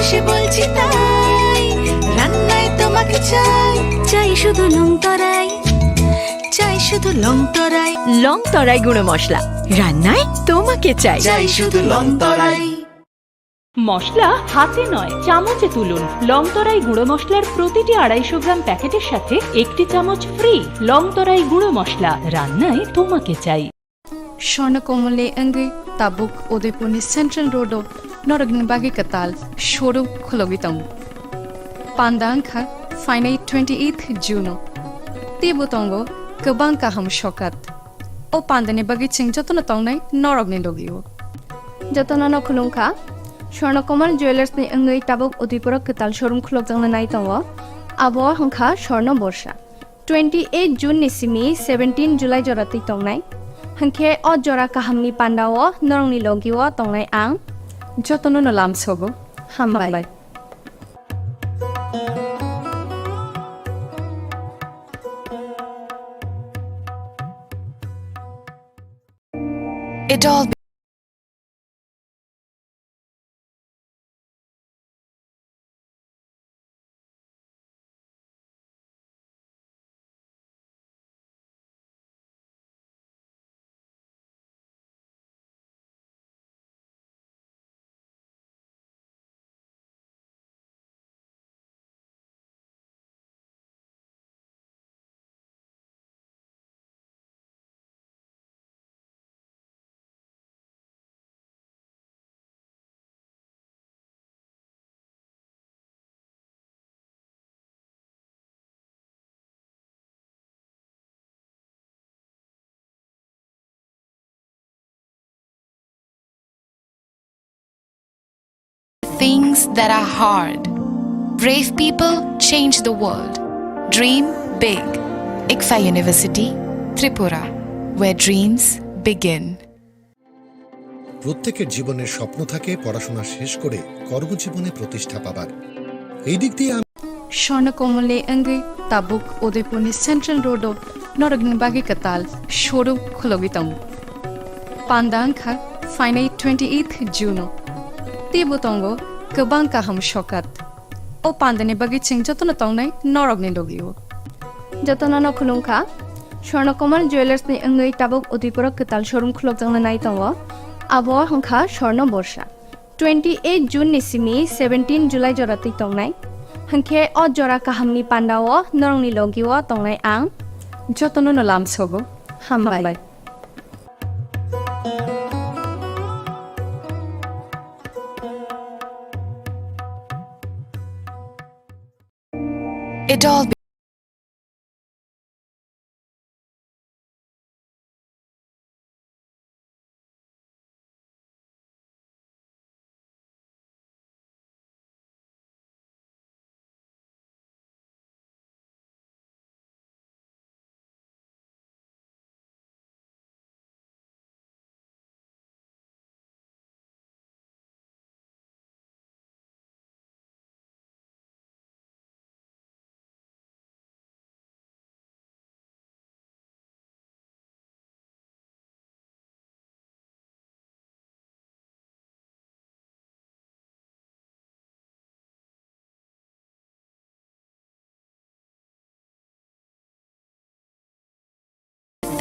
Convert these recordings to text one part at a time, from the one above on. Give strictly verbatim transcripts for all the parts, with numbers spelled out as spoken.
সে বলছি তাই, রান্নায় তোমাকে চাই, চাই শুধু লং তরাই, চাই শুধু লং তরাই। লং তরাই গুঁড়ো মশলা, রান্নায় তোমাকে চাই। চাই শুধু লং তরাই। মশলা হাতে নয়, চামচে তুলুন। লং তরাই গুঁড়ো মশলার প্রতিটি আড়াইশো গ্রাম প্যাকেটের সাথে একটি চামচ ফ্রি। লং তরাই গুঁড়ো মশলা, রান্নায় তোমাকে চাই। Swarna Kamal ni wngwi tabuk Udaipurni Central Road o norokni bagwi kwtal showroom khulogwi tongo. Panda wngkha phainai twenty eighth June o. Teibo tongo kwbang kaham sokat. O pandani bagwi chwng jotono tongnai norokni logio. Jotono no khulumkha. Swarna Kamal Jewellers ni wngwi tabuk Udaipur o kwtal showroom khulokjakna nai tongo. Abo wngkha Swarna Borsa. Twenty eight June ni simi seventeen July jora twi tongnai. Hwnkhe o jora kahamni pandao norokni logio tongnai ang. Jotono no lamsogo. Hambai. Hambai. It all Things that are hard. Brave people change the world. Dream big. ICFAI University, Tripura, where dreams begin. প্রত্যেকের জীবনের স্বপ্ন থাকে পড়াশোনা শেষ করে কর্মজীবনে প্রতিষ্ঠা পাবার। এই দিক দিয়ে আমি Swarna Kamal ni wngwi tabuk Udaipurni Central Road o norokni bagwi kwtal showroom khulogwi tongo. Panda wngkha phainai twenty eighth June o. Teibo tongo kwbang kaham sokat. O pandani bagwi chwng jotono tongnai norokni logio. Jotono no khulumkha. Swarna Kamal Jewellers ni wngwi tabuk Udaipur o kwtal showroom khulokjakna nai tongo. Abo wngkha Swarna Borsa. Twenty eight June ni simi seventeen July jora twi tongnai. Hwnkhe o jora kahamni pandao norokni logio tongnai ang. Jotono no lamsogo. Hambai. Hambai. It all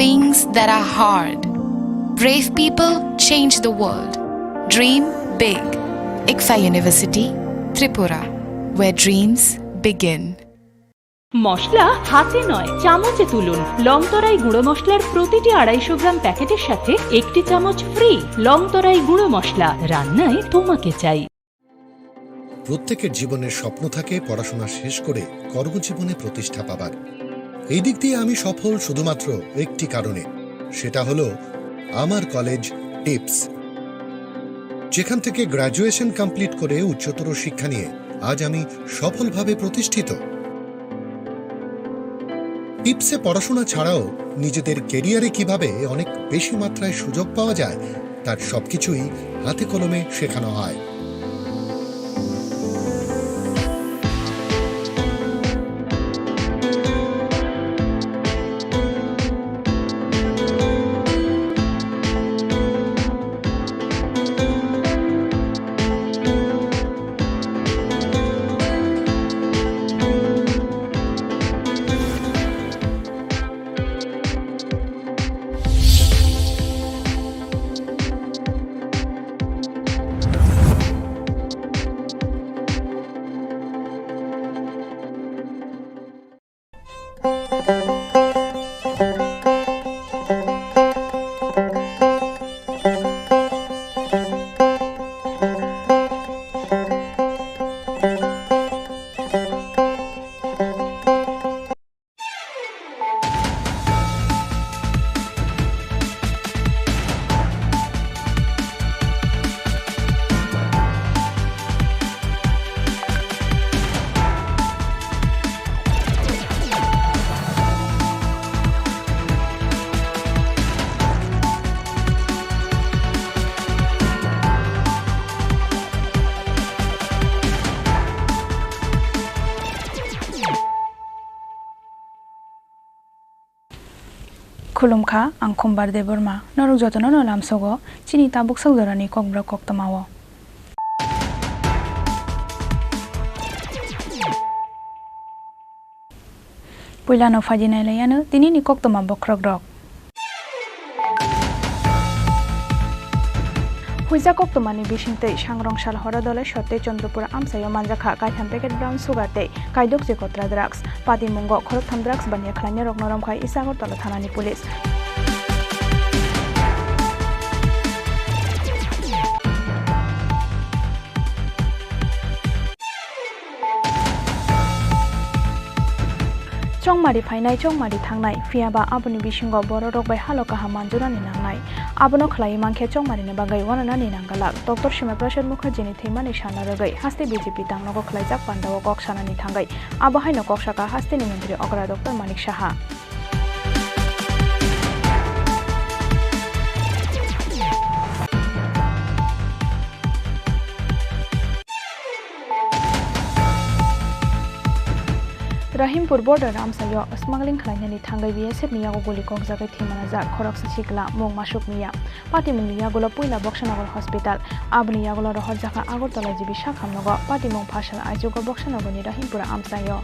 Things that are hard. Brave people change the world. Dream big. ICFAI University, Tripura, where dreams begin. মশলা হাতে নয়, চামচে তুলুন। লং তরাই গুঁড়ো মশলার প্রতিটি আড়াইশো গ্রাম প্যাকেটের সাথে একটি চামচ ফ্রি। লং তরাই গুঁড়ো মশলা, রান্নায় তোমাকে চাই। প্রত্যেকের জীবনের স্বপ্ন থাকে পড়াশোনা শেষ করে কর্মজীবনে প্রতিষ্ঠা পাবার। এই দিক দিয়ে আমি সফল শুধুমাত্র একটি কারণে, সেটা হলো আমার কলেজ টিপস, যেখান থেকে গ্র্যাজুয়েশন কমপ্লিট করে উচ্চতর শিক্ষা নিয়ে আজ আমি সফলভাবে প্রতিষ্ঠিত। টিপসে পড়াশোনা ছাড়াও নিজেদের ক্যারিয়ারে কিভাবে অনেক বেশি মাত্রায় সুযোগ পাওয়া যায়, তার সবকিছুই হাতে কলমে শেখানো হয়। Khulumkha, ang Khumbar Debbarma. Norok jotono no lamsogo chini tabuk sak jorani kokborok koktwmao. Puilano phaidi nailaiyano tinini koktwma bokhorokrok. Huijak koktwmani bisingtwi Sangrong Salhora Doleshwar tei Chandrapur amchaio manjakha kaitham packet brown sugar tei kaidokchi kotra drugs. Patimungo khoroktham drugs baniya khlainai rokno romkhai East Agartala thanani police. Chongmari phainai, chongmari thangnai, phiya ba aboni bisingo bororok bai halo kaham manjunani nangnai. Abono khlaiwi mankhe chongmarini bagwi uananani nanggalak. Doctor Shyama Prasad Mukherjini thwimani salno rwgwi haste B J P tangnogo khlaijak pandao kok sanani thangwi abo haino kok saka hasteni montri okra Doctor Manik Saha. Rahimpur border amchaio smuggling khlainani thangwi B S F ni yago guli kokjagwi thwimanajak khoroksa sikla mung Masuk Miya. Patimungni yagulo puila Boksanagar hospital, aboni yagulo rohorjakha Agartala G B sakhamnogo. Patimung phasal aichugo Boksanagarni Rahimpur amchaio.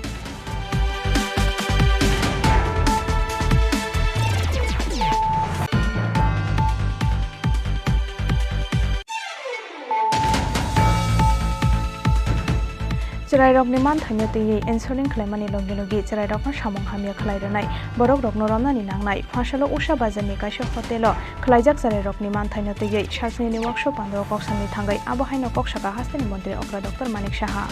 Chwrairokni manthaino twiwi insulin khlaimani logi logi chwrairokno samung hamya khlai rwnai, borokrokno romnani nangnai. Phasalo Usha bazarni kaisa hotelo khlaijak chwrairokni manthaino twiwi sasnini workshop pandao kok samni thangwi abo haino kok saka hasteni montri okra Doctor Manik Saha.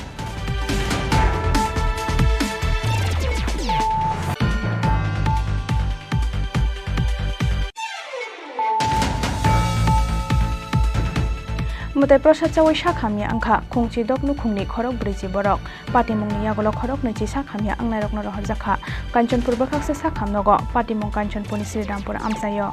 Mwtai prosad chawi sak hamya wngkha Khungchi Dok nukhungni khorok brwichi borok. Patimungni yagulo khorok nwichi sak hamya wngnairokno rohorjakha Kanchanpur bwkhaksa sak hamnogo. Patimung Kanchanpurni Sri Rampur amchaio.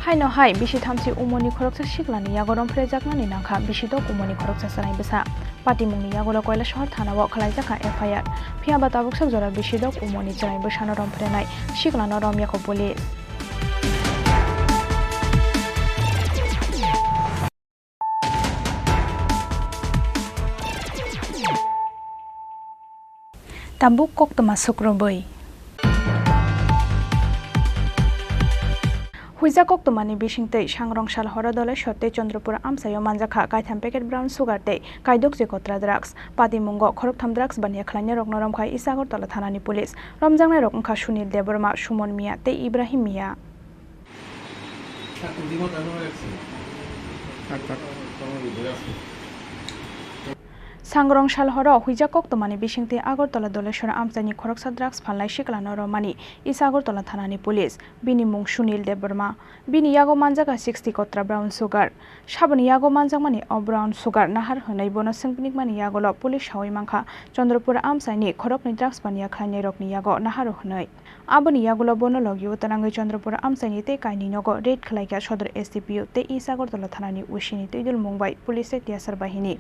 Haino hai bisi thamchi umoni khoroksa siklani yago romphrejaknani nangkha bisi dok umoni khoroksa chwrai bwsa. Patimungni yagulo Koilasahar thanao khlaijakha F I R. Phiya ba tabuksak jora bisi dok umoni chwrai bwsano romphrenai siklano romyakho police. Tabuk koktwma sukrubwi. Huijak koktwmani bisingtwi Sangrong Salhora Doleshwar tei Chandrapur amchaio manjakha kaitham packet brown sugar tei kaidokchi kotra drugs. Patimungo khoroktham drugs baniya khlainai rokno romkhai East Agartala thanani police. Romjaknai rok wngkha Sunil Debbarma, Sumon Miya tei Ibrahim Miya. Sangrong Salhoro huijak koktwmani bisingtwi Agartala Doleshwar amchaini khoroksa drugs phalnai siklano romani East Agartala thanani police. Bini mung Sunil Debbarma. Bini yago manjak a sixty kotra brown sugar. Saboni yago manjakmani o brown sugar nahar hwnwi bono swngpnikmani yagulo police saui mankha Chandrapur amchaini khoroknwi drugs baniya khlainairokni yago naharo hwnwi. Aboni yagulo bono logio twnangwi Chandrapur amchaini tei kainwi nogo raid khlaikha Sodor S D P O tei East Agartala thanani O C ni twidul mung bai police tei tiyasar bahini.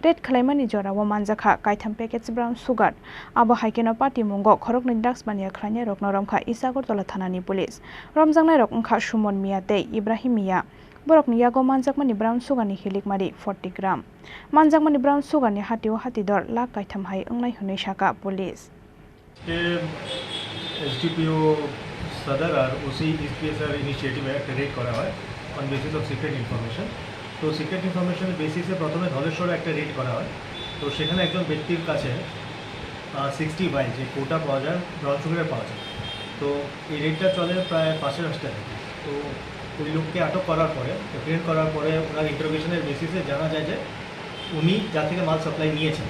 Raid khlaimani jorao manjakha kaitham package brown sugar. Abo hai kheno patimungo khoroknwi drugs baniya khlainairokno romkha East Agartala thanani police. Romjaknairok wngkha Sumon Miya tei Ibrahim Miya. Borokni yago manjakmani brown sugar ni hilikmari forty gram. Manjakmani brown sugar ni hatio hatidor lakh kaitham hai wngnai hwnwi saka police. Ke S D P O Sadar R O C East P S R initiative এ একটা রেড করা হয় on basis of secret information। তো সিক্রেট ইনফরমেশনের বেসিসে প্রথমে ধলেশ্বরে একটা রেড করা হয়। তো সেখানে একজন ব্যক্তির কাছে সিক্সটি ভাইল যে কোটা পাওয়া যায়, ব্রাউন সুগারের পাওয়া যায়। তো এই রেডটা চলে প্রায় পাঁচের আশটা থেকে। তো ওই লোককে আটক করার পরে, অ্যাপ্রিহেন্ড করার পরে ওনার ইন্টারোগেশনের বেসিসে জানা যায় যে উনি যা থেকে মাল সাপ্লাই নিয়েছেন।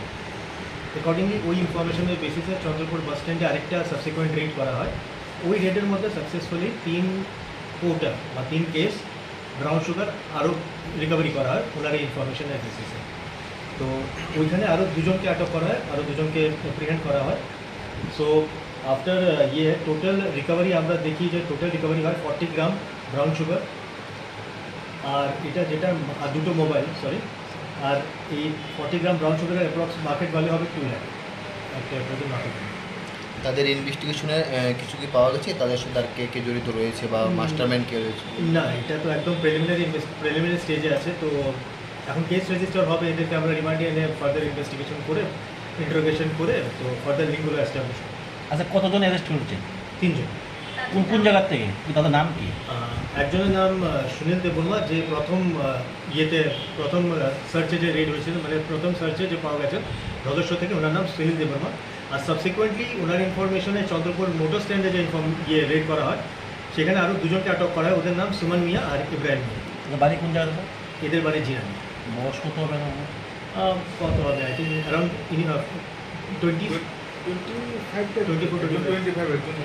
অ্যাকর্ডিংলি ওই ইনফরমেশনের বেসিসে চন্দ্রপুর বাস স্ট্যান্ডে আরেকটা সাবসিকুয়েন্ট রেড করা হয়। ওই রেডের মধ্যে সাকসেসফুলি তিন কোটা বা তিন কেস ব্রাউন সুগার আরও রিকভারি করা হয় ওনার এই ইনফরমেশনের বেসিসে। তো ওইখানে আরও দুজনকে আটক করা হয়, আরও দুজনকে অ্যাপ্রিহেন্ড করা হয়। সো আফটার ইয়ে টোটাল রিকভারি আমরা দেখি যে টোটাল রিকভারি হয় ফর্টি গ্রাম ব্রাউন সুগার, আর এটা যেটা, আর দুটো মোবাইল, সরি। আর এই ফর্টি গ্রাম ব্রাউন সুগারের অ্যাপ্রক্স মার্কেট ভ্যালু হবে টু লাখ, একটা অ্যাপ্রক্স মার্কেট ভ্যালু। তাদের ইনভেস্টিগেশনে কিছু কি পাওয়া গেছে? তাদের সাথে আর কে কে জড়িত রয়েছে বা হুম। মাস্টারমাইন্ড কে রয়েছে? না, এটা তো একদম প্রিলিমিনারি ইনভেস্ট প্রিলিমিনারি স্টেজে আছে। তো এখন কেস রেজিস্টার হবে, এদেরকে আমরা রিমান্ডে এনে ফার্দার ইনভেস্টিগেশন করে, ইন্টারোগেশন করে, তো ফার্দার লিঙ্কগুলো এস্টাবলিশ হবে। আচ্ছা, কতজন অ্যারেস্ট হয়েছে? তিনজন। কোন কোন জায়গার থেকে? কি তাদের নাম কি? আহ, একজনের নাম আহ, সুনীল দেববর্মা, যে প্রথম আহ, ইয়েতে প্রথম সার্চে যে রেড হয়েছিল, মানে প্রথম সার্চে যে পাওয়া গেছে সদস্য থেকে, ওনার নাম সুনীল দেববর্মা। আর সাবসিকুয়েন্টলি ওনার ইনফরমেশনে চন্দ্রপুর মোটর স্ট্যান্ডে যে ইনফর্ম ইয়ে রেড করা হয়, সেখানে আরও দুজনকে আটক করা হয়। ওদের নাম সুমন মিয়া আর ইব্রাহিম মিয়া। ওদের বাড়ি কোন জায়গাতে, স্যার? এদের বাড়ি জিরানি। বয়স কত হবে, স্যার, ওনার? আহ, কত হবে? I think around twenty, twenty five, twenty four, twenty five. Twenty five, একজন।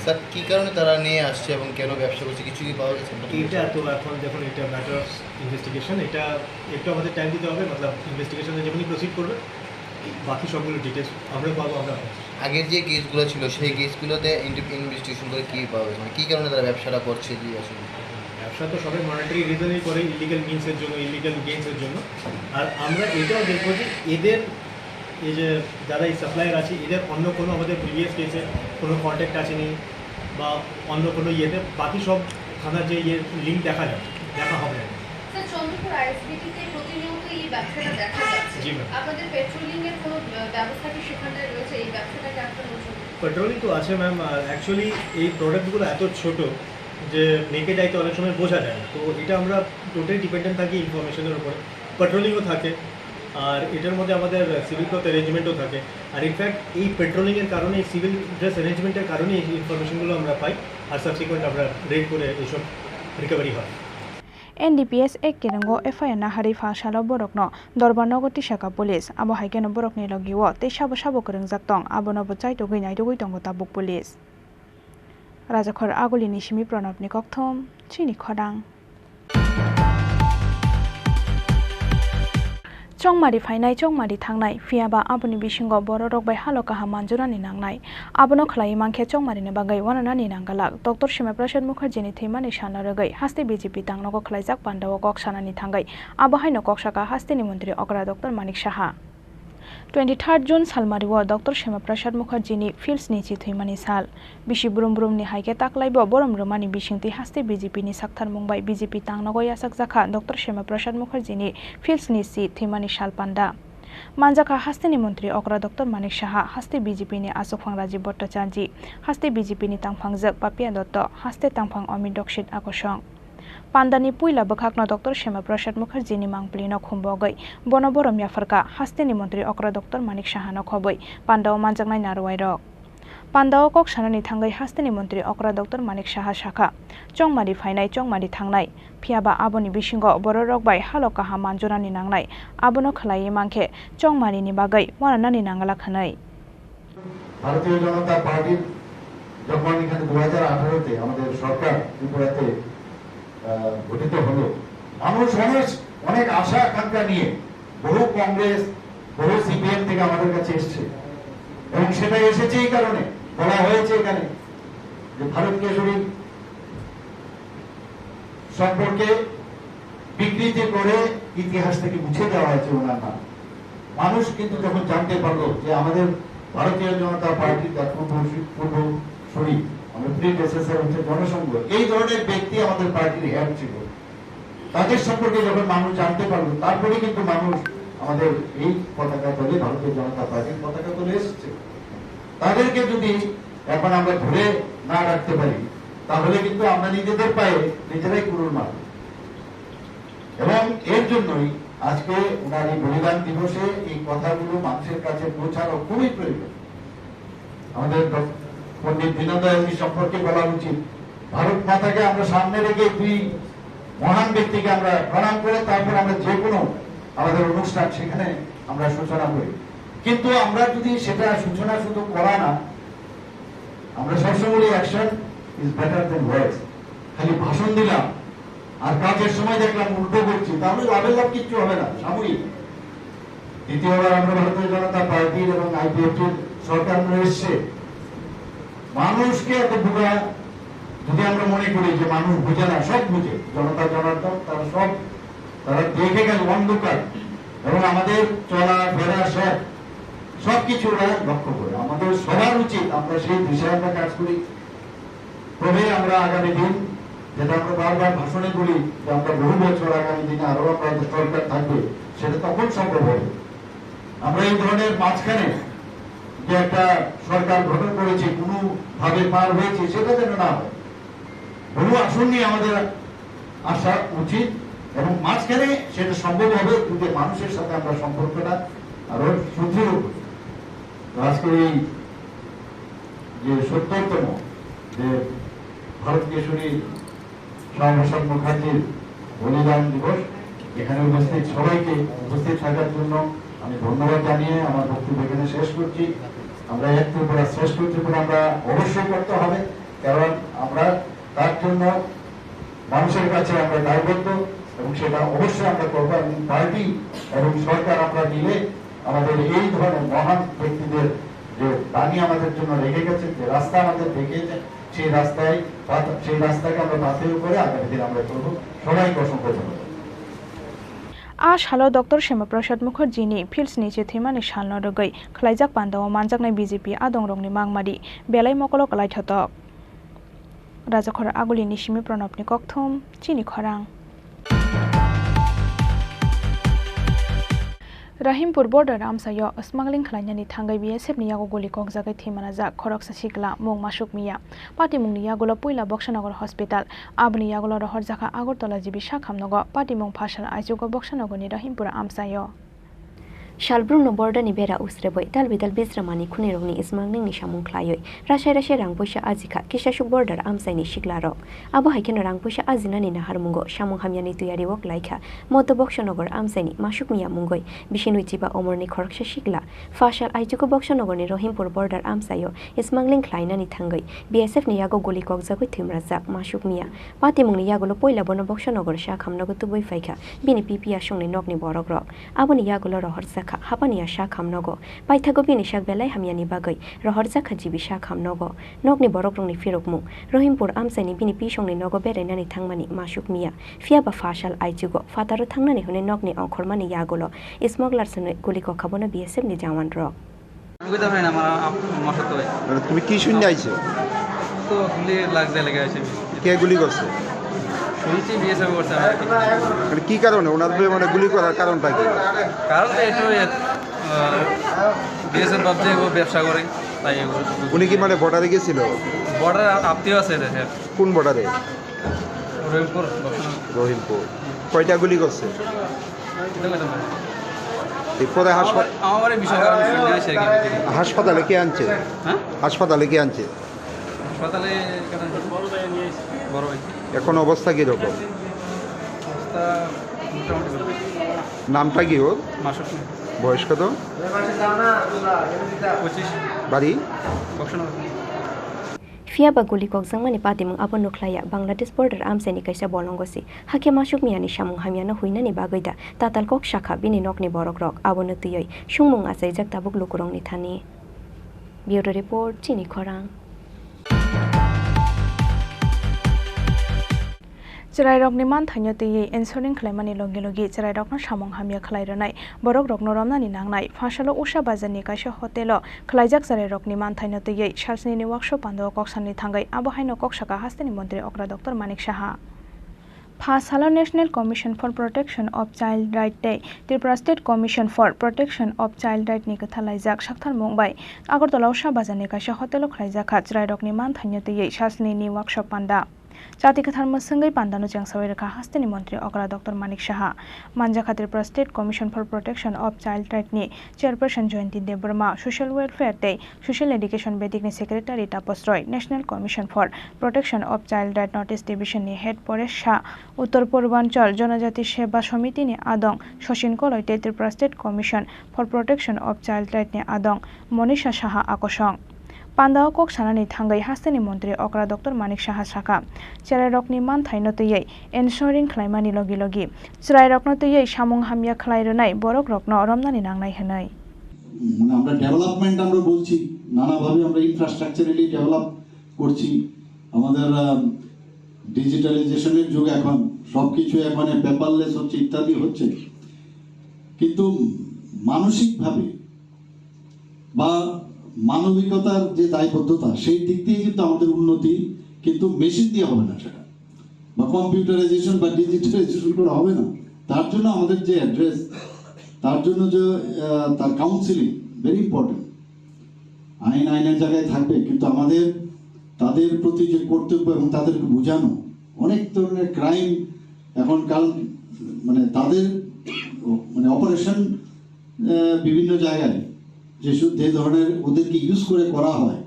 স্যার, কী কারণে তারা নিয়ে আসছে এবং কেন ব্যবসা করছে, কিছু কি পাওয়া গেছে? এটা তো এখন দেখুন, এটা ম্যাটার অফ ইনভেস্টিগেশন। এটা একটু আমাদের টাইম দিতে হবে, মতলব ইনভেস্টিগেশন যেমনি প্রসিড করবে, বাকি সবগুলো ডিটেলস আমরা পাবো, আমরা আপনাকে। আগের যে কেসগুলো ছিল, সেই কেসগুলোতে ইনভেস্টিগেশন করে কী পাওয়া গেছে, মানে কী কারণে তারা ব্যবসাটা করছে যে আসলে? ব্যবসা তো সবাই মনিটারি রিজনেই করে, ইলিগাল মিনসের জন্য, ইলিগাল গেইনসের জন্য। আর আমরা এটাও দেখবো যে এদের এই যে যারা এই সাপ্লায়ার আছে, এদের অন্য কোনো আমাদের প্রিভিয়াস কেসে কোনো কন্ট্যাক্ট আছে নি বা অন্য কোনো ইয়েতে, বাকি সব থানার যে ইয়ে লিঙ্ক দেখা যায়, দেখা হবে আর কি। স্যার, চন্দ্রপুর আইএসবিটিতে প্রতিনিয়ত এই ব্যবসাটা দেখা যাচ্ছে। জি, ম্যাম। আপনাদের পেট্রোলিং এর কোনো, আহ, ব্যবস্থা কি সেখানটায় রয়েছে? এই ব্যবসাটাকে আপনারা উৎসাহ দিতে? পেট্রোলিং তো আছে, ম্যাম। আর অ্যাকচুয়ালি এই প্রোডাক্টগুলো এত ছোট যে নেকেড আইতে অনেক সময় বোঝা যায় না। তো এটা আমরা টোটালি ডিপেন্ডেন্ট থাকি ইনফরমেশনের উপরে। পেট্রোলিংও থাকে, আর এটার মধ্যে আমাদের সিভিল ক্লথ অ্যারেঞ্জমেন্টও থাকে। আর ইনফ্যাক্ট এই পেট্রোলিংয়ের কারণে, এই সিভিল ড্রেস অ্যারেঞ্জমেন্টের কারণে এই ইনফরমেশনগুলো আমরা পাই, আর সাবসিকুয়েন্ট আমরা রেড করে এইসব রিকভারি হয়। N D P S Act kiringo F I R naharwi pha salo borokno Dorbar nogo tisaka police. Abo hai kheno borokni logio tei sabo sabo kwrwngjak tong, abono bo chaitugwi naitugwi tongo tabuk police. Rajakhor Agulini simi Pranabni kokthom, chini khodang. Chongmari phainai, chongmari thangnai, phiyaba aboni bisingo bororok bai halo kaham manjunani nangnai. Abono khlaiwi mankhe chongmarini bagwi uananani nanggalak. Doctor Shyama Prasad Mukherjini thwimani salno rwgwi haste B J P tangnogo khlaijak pandao kok sanani thangwi abo haino kok saka hasteni montri okra Doctor Manik Saha. Twenty third June salmario Doctor Shyama Prasad Mukherjini Phil sni si thwimani sal. Bisi brum brumni hai khe taklaibo borom rwmani bisingtwi haste B J P ni saktharmung bai B J P tangnogo yachakjakha Doctor Shyama Prasad Mukherjini Phil sni si thwimani sal panda. Manjakha hasteni montri okra Doctor Manik Saha, haste B J P ni achukphang Rajiv Bhattacharjee, haste B J P ni tangphangjak Papiya Dotto, haste tangphang Amit Dixit akosong. Pandani puila bwkhakno Doctor Shyama Prasad Mukherjini mangpilino khumbogwi bono borom yapharkha hasteni montri okra Doctor Manik Sahano khobwi pandao manjaknai narwuairok. Pandao kok sanani thangwi hasteni montri okra Doctor Manik Saha sakha, chongmari phainai, chongmari thangnai, phiyaba aboni bisingo bororok bai halo kaham manjunani nangnai, abono khlaiwi mankhe chongmarini bagwi uananani nangala hwnwi. ভারতীয় জনতা পার্টির যখন এখানে দু হাজার আঠারোতে আমাদের সরকার ত্রিপুরাতে, আহ, গঠিত হলো, মানুষ অনেক, অনেক আশা আকাঙ্ক্ষা নিয়ে বহু কংগ্রেস, বহু সিপিএম থেকে আমাদের কাছে এসছে এবং সেটা এসেছে এই কারণে, বলা হয়েছে এখানে যে ভারত কেশরী সম্পর্কে বিকৃতি করে ইতিহাস থেকে মুছে দেওয়া হয়েছে ওনার নাম। মানুষ কিন্তু যখন জানতে পারলো যে আমাদের ভারতীয় জনতা পার্টির তার পূর্ব, পূর্বসূরি, আমাদের প্রিডেসেসর হচ্ছে জনসংঘ, এই ধরনের ব্যক্তি আমাদের পার্টির হেড ছিল, তাদের সম্পর্কে যখন মানুষ জানতে পারলো, তারপরে কিন্তু মানুষ আমাদের এই পতাকা তলে, ভারতীয় জনতা পার্টির পতাকা তলে এসেছে। তাদেরকে যদি এখন আমরা ধরে না রাখতে পারি, তাহলে কিন্তু আমরা নিজেদের পায়ে নিজেরাই কুড়ুল মারব। এবং এর জন্যই আজকে ওনার এই বলিদান দিবসে এই কথাগুলো মানুষের কাছে পৌঁছানো খুবই প্রয়োজন। আমাদের ডক-, পণ্ডিত দীনদয়ালজি সম্পর্কে বলা উচিত। ভারত মাতাকে আমরা সামনে রেখে দুই মহান ব্যক্তিকে আমরা প্রণাম করে তারপর আমরা যে কোনো আমাদের অনুষ্ঠান সেখানে আমরা সূচনা করি। কিন্তু আমরা যদি সেটা সূচনা শুধু করা না, আমরা সবসময় বলি, "Action is better than words।" খালি ভাষণ দিলাম আর কাজের সময় দেখলাম উল্টো করছি, তাহলে লাভের লাভ কিচ্ছু হবে না, সাময়িক। দ্বিতীয়বার আমরা ভারতীয় জনতা পার্টির এবং আইপিএফটির সরকার এসছে, মানুষকে এত বোকা যদি আমরা মনে করি যে মানুষ বুঝে না, সব বুঝে, জনতা জনার্দন তারা সব, তারা দেখে গেল অন্ধকার, এবং আমাদের চলাফেরা সব, সব কিছু ওরা লক্ষ্য করে। আমাদের সবার উচিত আমরা সেই দিশায় আমরা কাজ করি। তবে আমরা আগামী দিন, যেটা আমরা বারবার ভাষণে বলি, যে আমরা বহু বছর আগামী দিনে আরো আমরা যে সরকার থাকবে, সেটা তখন সম্ভব হবে। আমরা এই ধরনের মাঝখানে যে একটা সরকার গঠন করেছি, কোনোভাবে পার হয়েছি, সেটা যেন না হয়। বহু আসন নিয়ে আমাদের আসা উচিত এবং মাঝখানে সেটা সম্ভব হবে যদি মানুষের সাথে আমরা সম্পর্কটা আরো সুদৃঢ় করি। তো আজকের এই যে সত্তরতম যে ভারত কেশরী শ্যামাপ্রসাদ মুখার্জির বলিদান দিবস, এখানে উপস্থিত সবাইকে উপস্থিত থাকার জন্য আমি ধন্যবাদ জানিয়ে আমার বক্তব্য এখানে শেষ করছি। আমরা এক ত্রিপুরা শ্রেষ্ঠ ত্রিপুরা আমরা অবশ্যই করতে হবে, কারণ আমরা তার জন্য মানুষের কাছে আমরা দায়বদ্ধ এবং সেটা অবশ্যই আমরা করবো। এবং পার্টি এবং সরকার আমরা মিলে আমাদের এই ধরনের মহান ব্যক্তিদের যে বাণী আমাদের জন্য রেখে গেছেন, যে রাস্তা আমাদের দেখিয়েছেন, সেই রাস্তায় বাধ-, সেই রাস্তাকে আমরা বাতিল করে আগামী দিন আমরা করবো। সবাইকে অসংখ্য ধন্যবাদ। A salo Doctor Shyama Prasad Mukherjee ni Fields ni chithwimani salno rwgwi khwlaijak pandao manjaknai B J P adongrokni mangmari belai mokolo kwlaithotok. Rajakhor Aguli ni simi Pranab ni kokthum, chini khorang. Rahimpur border amchaio smuggling khlainani thangwi B S F ni yago guli kokjagwi thwi manajak khoroksa sikla mung Masuk Miya. Patimungni yagulo puila Boksanagar Hospital, aboni yagulo rohorjakha Agartala G B sakhamnogo, patimung phasal aichugo Boksanagarni Rahimpur amchaio. Salbrumno borderni bera usrebwi tal bidal bisramani khunirokni smuggling ni samung khlaiwi rasai rasai rang puisa ajikha kisasuk border amchaini siklarok. Abo hai kheno rang puisa ajinani naharmungo samung hamyani twiyario klaikha Moto Boksanagar amchaini Masuk Miya mungwi bisinwi chiba omorni khoroksa sikla. Phasal aichugo Boksanagarni Rahimpur border amchaio smuggling khlainani thangwi B S F ni yago guli kokjagwi thwimrajak Masuk Miya. Patimungni yagulo puila bono Boksanagar sakhamnogo tubui phaikha bini P P asongni nokni borokrok. Aboni yagulo rohorjakha hapani ya sakhamnogo. Paithago bini sak belai hamyani bagwi rohorjakha G B sakhamnogo. Nokni borokrokni phirokmung Rahimpur amchaini bini pisongni nogo berainani thangmani Masuk Miya. Phiyaba phasal aichugo phataro thangnani hwnwi nokni ongkhormani yagulo smuggler swnwi guli kokha bono B S F ni jawanrok. আমি কইতে পারি না, আমার আপ-, আমার সত্য ভাই। মানে, তুমি কি শুনে আইছো? তো গুলি লাগছে, লেগে আছে। কে গুলি করছে? শুনছি বিএসএফ করছে, আমি আর কি। মানে, কি কারণে? ওনার উপরে, মানে, গুলি করার কারণটা কি? কারণ তো একটু, আহ, বিএসএফ ভাবছে ও ব্যবসা করে, তাই এগুলো। উনি কি, মানে, বর্ডারে গেছিল? বর্ডারে আত্মীয় আছে দেশের। কোন বর্ডারে? রহিমপুর, দক্ষিণ। রহিমপুর। কয়টা গুলি করছে? এটা কইতে পারি না। এরপরে হাসপাত-, আমার, আমার এই বিষয়ে আমি শুনে আসি আর কি। হাসপাতালে কে আনছে? হ্যাঁ? হাসপাতালে কে আনছে? হাসপাতালে এখানে বড় ভাই। এখন অবস্থা কিরকম? অবস্থা মোটামুটি ভালো। নামটা কি ওর? মাসুক। বয়স কত? পঁচিশ। বাড়ি? Boxanagar. Phiyaba guli kokjakmani patimung abo nukhlaiya Bangladesh border amchaini kaisa bolongo se. Hakhe Masuk Miyani samung hamyano huinani bagwi da tatal kok sakha bini nokni borokrok, abono twiwi sungmung achaijak tabuk lukurokni thani. Bureau Report, Chini Khorang. Chwrairokni manthaino twiwi ensuring khlaimani logi logi chwrairokno samung hamya khlai rwnai, borokrokno romnani nangnai. Phasalo Usha bazarni kaisa hotelo khwlaijak chwrairokni manthaino twiwi salsnini workshop pandao kok sanani thangwi abo haino kok sakha hasteni montri okra Doctor Manik Saha. Pha salo National Commission for Protection of Child Right tei Tripura State Commission for Protection of Child Right ni kwthar laijak saktharmung bai Agartala Usha bazarni kaisa hotelo khwlaijakha chwrairokni manthaino twiwi salsnini workshop panda. Chati kwthar mwswngwi pandano chengsawi rwkha hasteni montri okra Doctor Manik Saha. Manjakha Tripura State Commission for Protection of Child Right ni Chairperson Jayanti Debbarma, Social Welfare tei Social Education bedikni Secretary Tapas Roy, National Commission for Protection of Child Right North East Division ni Head Paresh Shah, Uttor Purbanchal Jonojati Seba Samiti ni adong Sachin Koloi tei Tripura State Commission for Protection of Child Right ni adong Monisha Saha akosong. Pandao kok sanani thangwi hasteni montri okra Doctor Manik Saha sakha, chwrairokni manthaino twiwi ensuring khlaimani logi logi chwrairokno twiwi samung hamya khlai rwnai borokrokno romnani nangnai hwnwi. মানে আমরা ডেভেলপমেন্ট আমরা বলছি, নানাভাবে আমরা ইনফ্রাস্ট্রাকচারালি ডেভেলপ করছি। আমাদের, আহ, ডিজিটালাইজেশনের যুগ এখন, সবকিছু এখন পেপারলেস হচ্ছে, ইত্যাদি হচ্ছে, কিন্তু মানসিকভাবে বা মানবিকতার যে দায়বদ্ধতা, সেই দিক দিয়ে কিন্তু আমাদের উন্নতি কিন্তু মেশিন দিয়ে হবে না সেটা, বা কম্পিউটারাইজেশন বা ডিজিটালাইজেশন করে হবে না। তার জন্য আমাদের যে অ্যাড্রেস, তার জন্য যে আহ, তার কাউন্সিলিং, ভেরি ইম্পর্টেন্ট। আইন আইনের জায়গায় থাকবে, কিন্তু আমাদের তাদের প্রতি যে কর্তব্য এবং তাদেরকে বোঝানো, অনেক ধরনের ক্রাইম এখন কাল মানে তাদের মানে অপারেশন বিভিন্ন জায়গায় যে সু- যে ধরনের ওদেরকে ইউজ করে করা হয়,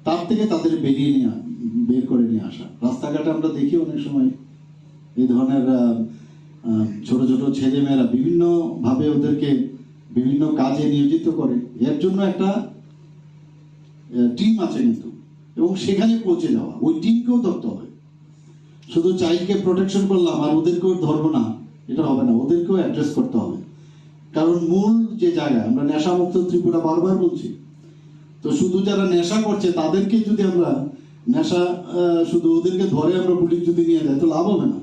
তার থেকে তাদের বেরিয়ে নিয়ে আ- বের করে নিয়ে আসা। রাস্তাঘাটে আমরা দেখি অনেক সময় এই ধরনের আহ, আহ, ছোট ছোট ছেলেমেয়েরা বিভিন্নভাবে ওদেরকে বিভিন্ন কাজে নিয়োজিত করে। এর জন্য একটা টিম আছে কিন্তু, এবং সেখানে পৌঁছে যাওয়া, ওই টিমকেও ধরতে হবে। শুধু চাইল্ডকে প্রোটেকশন করলাম আর ওদেরকেও ধরবো না, এটা হবে না, ওদেরকেও অ্যাড্রেস করতে হবে। কারণ মূল যে জায়গা, আমরা নেশামুক্ত ত্রিপুরা বারবার বলছি, তো শুধু যারা নেশা করছে তাদেরকে যদি আমরা নেশা আহ, শুধু ওদেরকে ধরে আমরা পুলিশ যদি নিয়ে যাই তো লাভ হবে না।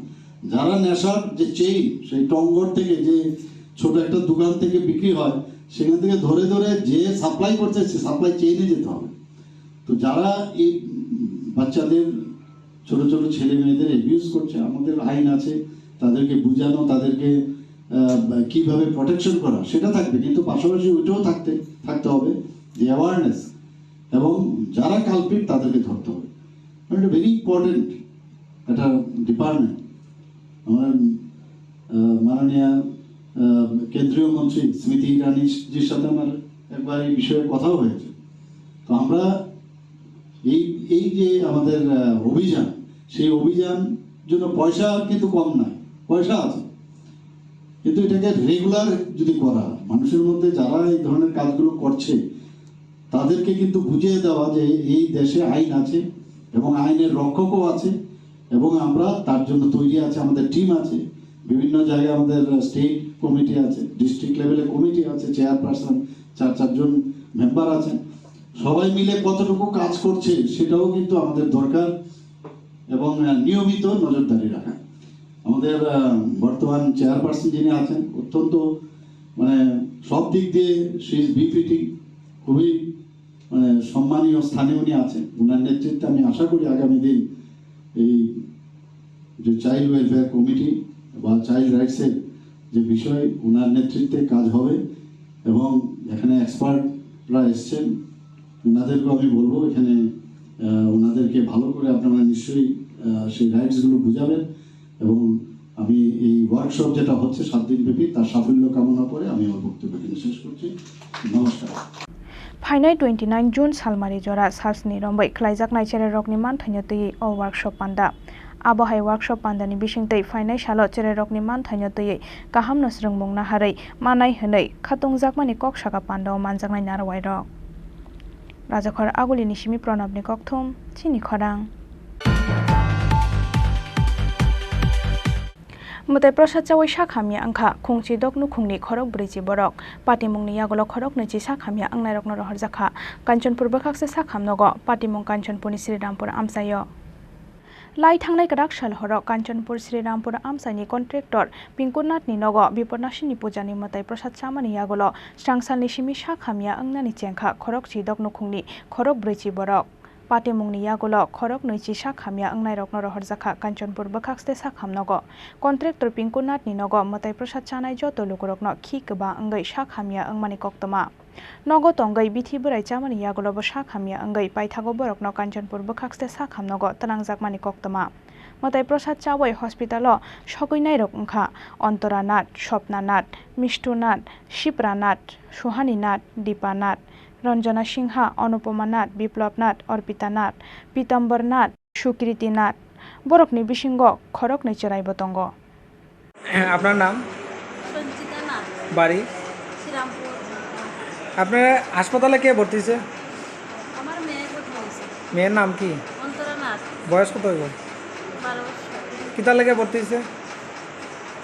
যারা নেশার যে চেইন, সেই টঙ্গর থেকে যে ছোট একটা দোকান থেকে বিক্রি হয়, সেখান থেকে ধরে ধরে যে সাপ্লাই করছে সে সাপ্লাই চেইনে যেতে হবে। তো যারা এই উম, বাচ্চাদের, ছোট ছোট ছেলে মেয়েদের অ্যাবিউজ করছে, আমাদের আইন আছে, তাদেরকে বোঝানো, তাদেরকে আহ, কিভাবে প্রোটেকশন করা সেটা থাকবে, কিন্তু পাশাপাশি ওইটাও থাকতে থাকতে হবে যে অ্যাওয়ারনেস, এবং যারা কালপ্রিট তাদেরকে ধরতে হবে। মানে এটা ভেরি ইম্পর্টেন্ট একটা ডিপার্টমেন্ট। আমার আহ, মাননীয় আহ, কেন্দ্রীয় মন্ত্রী স্মৃতি ইরানিজির সাথে আমার একবার এই বিষয়ে কথাও হয়েছে। তো আমরা এই এই যে আমাদের আহ, অভিযান, সেই অভিযান জন্য পয়সা কিন্তু কম নয়, পয়সা আছে, কিন্তু এটাকে রেগুলার যদি করা, মানুষের মধ্যে যারা এই ধরনের কাজগুলো করছে তাদেরকে কিন্তু বুঝিয়ে দেওয়া যে এই দেশে আইন আছে এবং আইনের রক্ষকও আছে এবং আমরা তার জন্য তৈরি আছি। আমাদের টিম আছে, বিভিন্ন জায়গায় আমাদের স্টেট কমিটি আছে, ডিস্ট্রিক্ট লেভেলে কমিটি আছে, চেয়ারপারসন, চার চারজন মেম্বার আছেন। সবাই মিলে কতটুকু কাজ করছে সেটাও কিন্তু আমাদের দরকার এবং আহ, নিয়মিত নজরদারি রাখা। আমাদের আহ, বর্তমান চেয়ারপারসন যিনি আছেন, অত্যন্ত মানে সব দিক দিয়ে শি ইজ বিফিটিং, খুবই মানে সম্মানীয় স্থানে উনি আছেন। ওনার নেতৃত্বে আমি আশা করি আগামী দিন এই যে চাইল্ড ওয়েলফেয়ার কমিটি বা চাইল্ড রাইটসের যে বিষয়, ওনার নেতৃত্বে কাজ হবে এবং এখানে এক্সপার্টরা এসছেন, ওনাদেরকেও আমি বলবো এখানে আহ, ওনাদেরকে ভালো করে আপনারা নিশ্চয়ই আহ, সেই রাইটসগুলো বুঝাবেন এবং আমি এই ওয়ার্কশপ যেটা হচ্ছে সাত দিন ব্যাপী, তার সাফল্য কামনা করে আমি আমার বক্তব্য এখানে শেষ করছি। নমস্কার। Phainai twenty nine June salmari jora salsni romwi khlaijaknai chererokni manthaino twiwi o workshop panda. Abohai workshop pandani bisingtwi phainai salo chererokni manthaino twiwi kahamno swrwngmung naharwi manai hwnwi khatungjakmani kok saka pandao manjaknai narwairok. Rajakhor Agulini simi Pranabni kokthum, chini khorang. Mwtai prosad chawi sak hamya wngkha khungchi dok nukhungni khorok brwichi borok. Patimungni yagulo khorok nwichi sak hamya wngnairokno rohorjakha. Kanchanpur bwkhakse sak hamnogo, patimung Kanchanpurni Srirampur amchaio. Lai thangnai kwrak sal horo Kanchanpur Srirampur amchaini contractor Pinkunathni nogo Bipornasini pujani mwtai prosad chamani yagulo swrangsalni simi sak hamya wngnani chengkha khorok chi dok nukhungni khorok brwichi borok. Patimungni yagulo khorok nwichi sak hamya wngnairokno rohorjakha Kanchanpur bwkhakste sak hamnogo. Contractor Pinkunathni nogo mwtai prosad chanai joto lukurokno khi kwbang wngwi sak hamya wngmani koktwma. Nogo tongwi bithi bwrai chamani yagulo bo sak hamya wngwi paithago borokno Kanchanpur bwkhakste sak hamnogo twnangjakmani koktwma. Mwtai prosad chawi hospitalo sogwinairok wngkha Antora Nath, Swapna Nath, Mishtu Nath, Sipra Nath, Suhani Nath, Dipa Nath, Ranjana Singha, Anupama Nath, Biplab Nath, Arpita Nath, Pitambor Nath, Sukriti Nath. Borokni bisingo khoroknwi chwraibo tongo. আপনার নাম? সঞ্চিতা নাথ। বাড়ি? শ্রীরামপুর। আপনার হাসপাতালে কে ভর্তি হয়েছে? আমার মেয়ে ভর্তি হয়েছে। মেয়ের নাম কি? অন্তরা নাথ। বয়স কত হইব? বারো বছর। কিতার লেগে ভর্তি হয়েছে?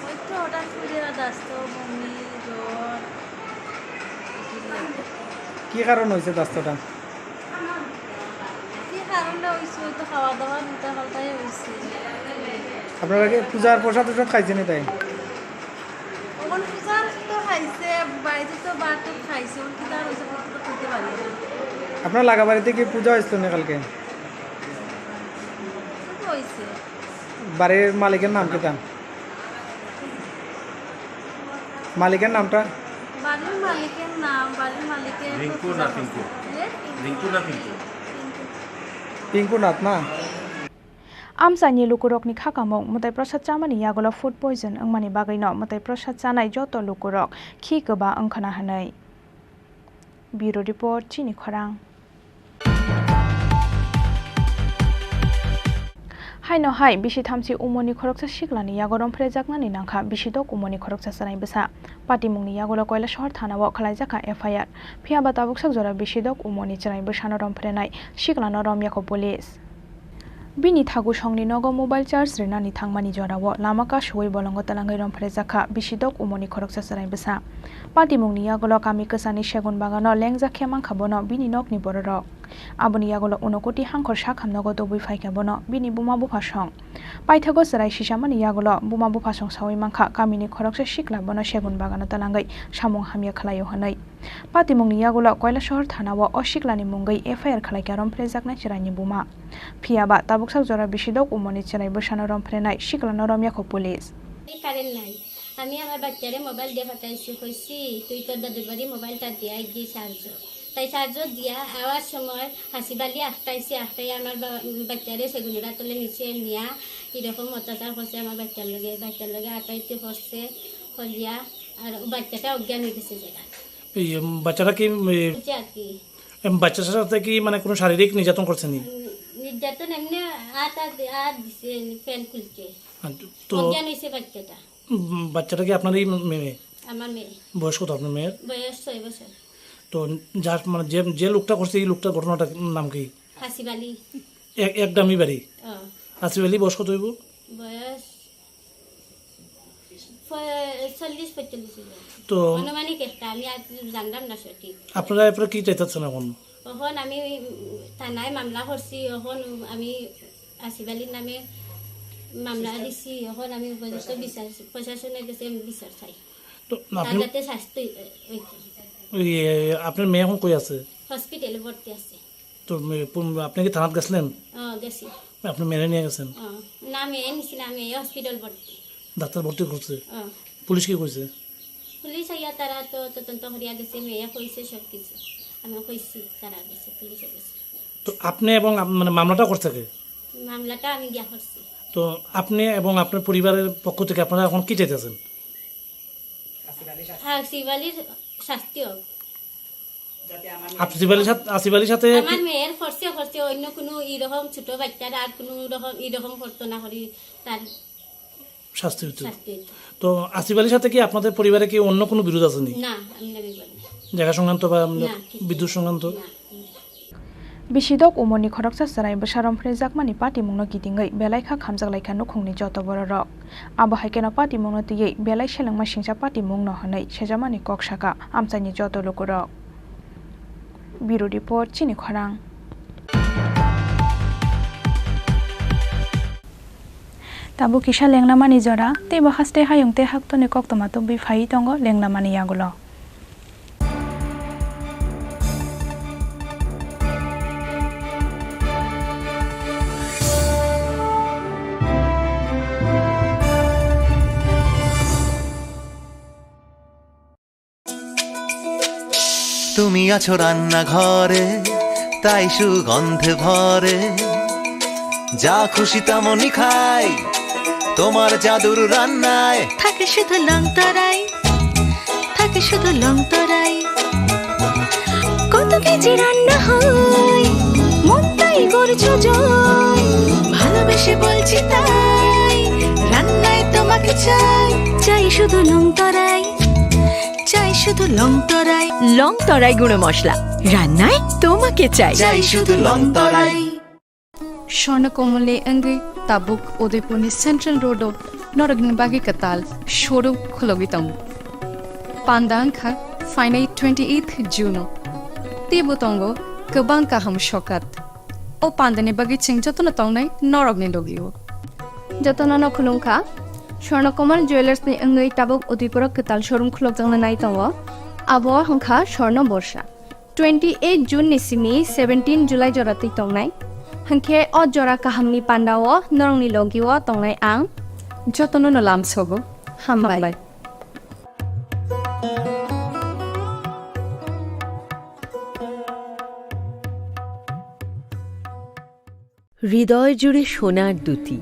ওই তো হঠাৎ করে দাস্ত, বমি, জ্বর। কি কারণ হয়েছে দাস্তটা? কারণে হইছে, হয়তো খাওয়া দাওয়া উল্টা পাল্টাই হইছে। আপনারা কি পূজার প্রসাদ টসাদ খাইছেন এটাই? ওখানে পূজার তো খাইছে, বাড়িতে তো ভাত তো খাইছে, ওর কি দাঁড় হইছে, কত তো খেতে পারি না। আপনার লাগা বাড়িতে কি পূজা হয়েছিল না কালকে? তো হইছে। বাড়ির মালিকের নাম কি তা? মালিকের নামটা? বাড়ির মালিকের নাম, বাড়ির মালিকের রিঙ্কু না পিঙ্কু? এ? রিঙ্কু না পিঙ্কু? পিঙ্কু। পিঙ্কু নাথ না? Amchaini lukurokni khakamung mwtai prosad chamani yagulo food poison wngmani bagwino mwtai prosad chanai joto lukurok khi kwba wngkhwna hwnwi. Bureau Report, Chini Khorang. Haino hai bisi thamchi umorni khoroksa siklani yago romphrejaknani nangkha bisidok umorni khoroksa chwrai bwsa. Patimungni yagulo Koilasohor thanao khwlaijakha F I R. Phiya ba tabuksak jora bisidok umorni chwrai bwsano romphrenai siklano romyakho police. Bini thagu songni nogo mobile charge rwnani thangmani jorao lama kasuwi bolongo twlangwi romphrejakha bisidok umorni khoroksa chwrai bwsa. Patimungni yagulo kami kwchani segun bagano lengjak khe mankha bono bini nokni bororok. Aboni yagulo Unokoti Hangkhor sakham nogo tubui phaikha bono bini buma bupha song. Paithago chwrai sisamani yagulo buma bupha song saui mankha kamini khoroksa sikla bono segun bagano twlangwi samung hamya khlaio hwnwi. Patimungni yagulo Koilasohor thanao o siklani mungwi F I R khlaikha romphrejaknai chwraini buma. Phiya ba tabuksak jora bisidok umorni chwrai bwsano romphrenai siklano romyakho police. এই কারেন্ট নাই। আমি আমার বাচ্চারে মোবাইল দিয়ে পাঠাইছি, কইছি, "তুই তোর দাদুর বাড়ি মোবাইলটা দিয়ে আয় গিয়ে চার্জ।" তাই চার্জ দিয়া আওয়ার সময় হাসিব আলী আটকাইছে, আটকাই আমার বা-, বাচ্চারে সেগুনরা তুলে নিচে নিয়া এরকম অত্যাচার করছে আমার বাচ্চার লগে। বাচ্চার লগে আটাইতে করছে, করিয়া আর বাচ্চাটা অজ্ঞান হয়ে গেছে যেটা। এই, উম, বাচ্চাটা কি, উম, এই, বুঝছে আর কি। এম, বাচ্চার সাথে কি মানে কোনো শারীরিক নির্যাতন করছেনি? উম, নির্যাতন এমনি আটা দি-, আট দিছে, প্যান্ট খুলছে। আচ্ছা, তো অজ্ঞান হয়েছে বাচ্চাটা। উম, বাচ্চাটা কি আপনারই মেয়ে? আমার মেয়ে। বয়স কত আপনার মেয়ের? বয়স ছয় বছর। তো যার মানে যে, যে লোকটা করছে, এই লোকটার ঘটনাটার নাম কি? হাসিব আলী। এক, এক গ্রামই বাড়ি? ও। হাসিব আলী বয়স কত হইব? বয়স প-, চল্লিশ পঁয়তাল্লিশ হইব। তো আনুমানিক একটা, আমি আর জানলাম না সঠিক। আপনারা এরপরে কি চাইতেছেন এখন? এখন আমি, উম, থানায় মামলা করছি, এখন আমি হাসিব আলীর নামে মামলা দিছি, এখন আমি উপযুক্ত বিচার, প্রশাসনের কাছে আমি বিচার চাই। তো তার আপনি যাতে শাস্তি অইতো। ইয়ে, আপনার মেয়ে এখন কই আছে? হসপিটালে ভর্তি আছে। তো মে-, পুম-, আপনি কি থানাত গেছিলেন? ও, গেছি। আপনি মেয়েরে নিয়ে গেছেন? ও, না, মেয়ে নিছি না, মেয়ে হসপিটাল ভর্তি। ডাক্তার ভর্তি করছে? ও। পুলিশ কি কইছে? পুলিশ আইয়া তারা তো তদন্ত করিয়া গেছে, মেয়ে কইছে সব কিছু। আমি কইছি তারা গেছে, পুলিশে গেছে। তো আপনি এবং আপ-, মানে মামলাটা করছে কে? মামলাটা আমি গিয়া করছি। তো আপনি এবং আপনার পরিবারের পক্ষ থেকে আপনারা এখন কি চাইতেছেন? হাসিব আলীর শাস্তি হোক। হাসিব আলীর সাথে, হাসিব আলীর সাথে আমার মেয়ের করছে, করছে, অন্য কোনো এরকম ছোট বাচ্চারা আর কোনো রকম এরকম করতো না করি তার শাস্তি হইতো। শাস্তি হইতো। তো হাসিব আলীর সাথে কি আপনাদের পরিবারে কি অন্য কোনো বিরোধ আছে নি? না, আমি না বিরোধ নাই। জায়গা সংক্রান্ত বা আমরা না, কিছু বিদ্যুৎ সংক্রান্ত? না। Bisidok umorni khoroksa chwrai bwsa romphrejakmani patimungno kitingwi belai kha khamjaklaikha nukhungni joto bororok. Abo hai kheno patimungno twiwi belai selengma singcha patimungno hwnwi sejamani kok sakha amchaini joto lukurok. Bureau Report, Chini Khorang. Tabuk kisa lenglamani jora, teibo haste hayung tei haktoni koktwma tubui phaiwi tongo lenglamani yagulo. তুমি আছো রান্নাঘরে, তাই সুগন্ধে ভরে। যা খুশি তেমনই খাই, তোমার জাদুর রান্নায়। থাকে শুধু লং তরাই, থাকে শুধু লং তরাই। কত কেজি রান্না হয়, মন তাই করছো জয়। ভালোবেসে বলছি তাই, রান্নায় তোমাকে চাই। চাই শুধু লং তরাই, চাই শুধু লং তরাই। লং তরাই গুঁড়ো মশলা, রান্নায় তোমাকে চাই। চাই শুধু লং তরাই। Swarna Komolni wngwi tabuk Udaipurni Central Road-o norokni bagwi kwtal showroom khulogwi tongo. Panda wngkha phainai twenty-eighth June-o. Teibo tongo kwbang kaham sokat. O pandani bagwi chwng jotono tongnai norokni logio. Jotono no khulumkha. Swarna Kumar Jewellers ni wngwi tabuk Udaipur o kwtal showroom khulokjakna nai tongo. Abo wngkha Swarna Borsa. Twenty eight June ni simi seventeen July jora twi tongnai. Hwnkhe o jora kahamni pandao norokni logio tongnai ang. Jotono no lamsogo. Hambai. Hambai. হৃদয় জুড়ে সোনার দুতি,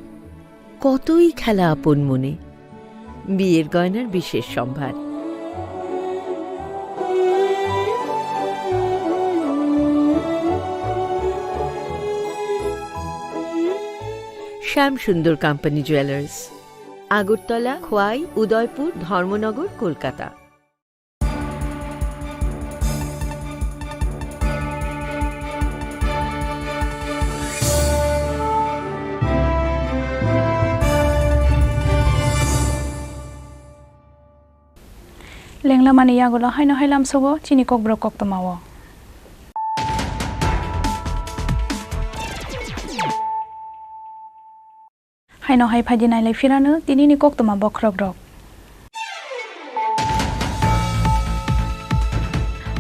কতই খেলা আপন মনে। বিয়ের গয়নার বিশেষ সম্ভার। শ্যাম সুন্দর কোম্পানি জুয়েলার্স, আগরতলা, খোয়াই, উদয়পুর, ধর্মনগর, Kolkata. Lenglamani yagulo haino hai lamsogo chini kokborok koktwmao. Haino hai phaidi nailai phirano tinini koktwma bokhorokrok.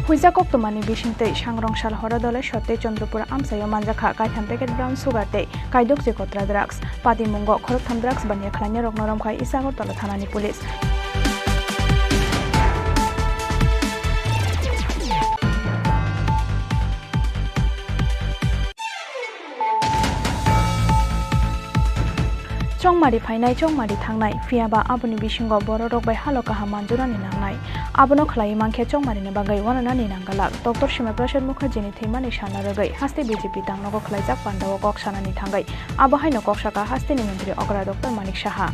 Huijak koktwmani bisingtwi sangrong sal horo dole sotte Chandrapur amchaio manjakha kaitham packet brown sugar tei kaidokchi kotra drugs. Patimungo khoroktham drugs baniya khlainai rokno romkhai East Agartala thanani police. Chongmari phainai, chongmari thangnai, phiya ba aboni bisingo bororok bai halo kaham manjunani nangnai. Abono khlaiwi mankhe chongmarini bagwi uananani nanggalak. Doctor Shyama Prasad Mukherjini thwimani salno rwgwi haste B J P tangnogo khlaijak pandao kok sanani thangwi. Abo haino kok saka hasteni montri okra Doctor Manik Saha.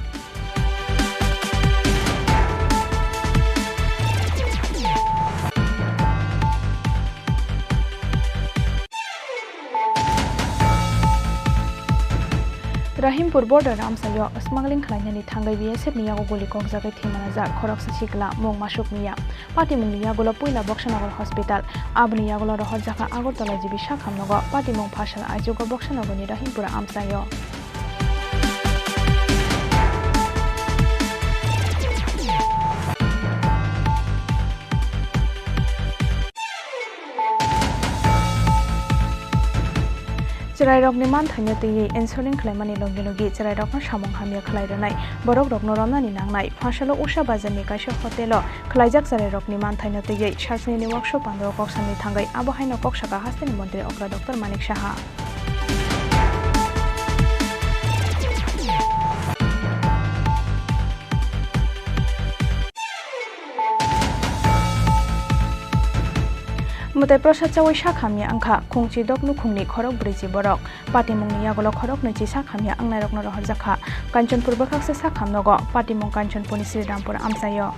Rahimpur border amchaio smuggling khlainani thangwi B S F ni yago guli kokjagwi thwimanajak khoroksa sikla, mung Masuk Miya. Patimungni yagulo puila Boksanagar Hospital, aboni yagulo rohorjakha Agartala G B sakhamnogo. Patimung phasal aichugo Boksanagarni Rahimpura amchaio. Chwrairokni manthaino twiwi insulin khlaimani logi logi chwrairokno samung hamya khlai rwnai borokrokno romnani nangnai. Phasalo Usha bazarni kaisa hotelo khlaijak chwrairokni manthaino twiwi sajnini workshop pandao kok sanani thangwi abo haino kok saka hasteni montri okra Doctor Manik Saha. Mwtai prosad chawi sak hamya wngkha khungchi dok nukhungni khorok brwichi borok. Patimungni yagulo khorok nwichi sak hamya wngnairokno rohorjakha. Kanchanpur bwkhaksa sak hamnogo patimung Kanchanpurni Sri Rampur amchaio.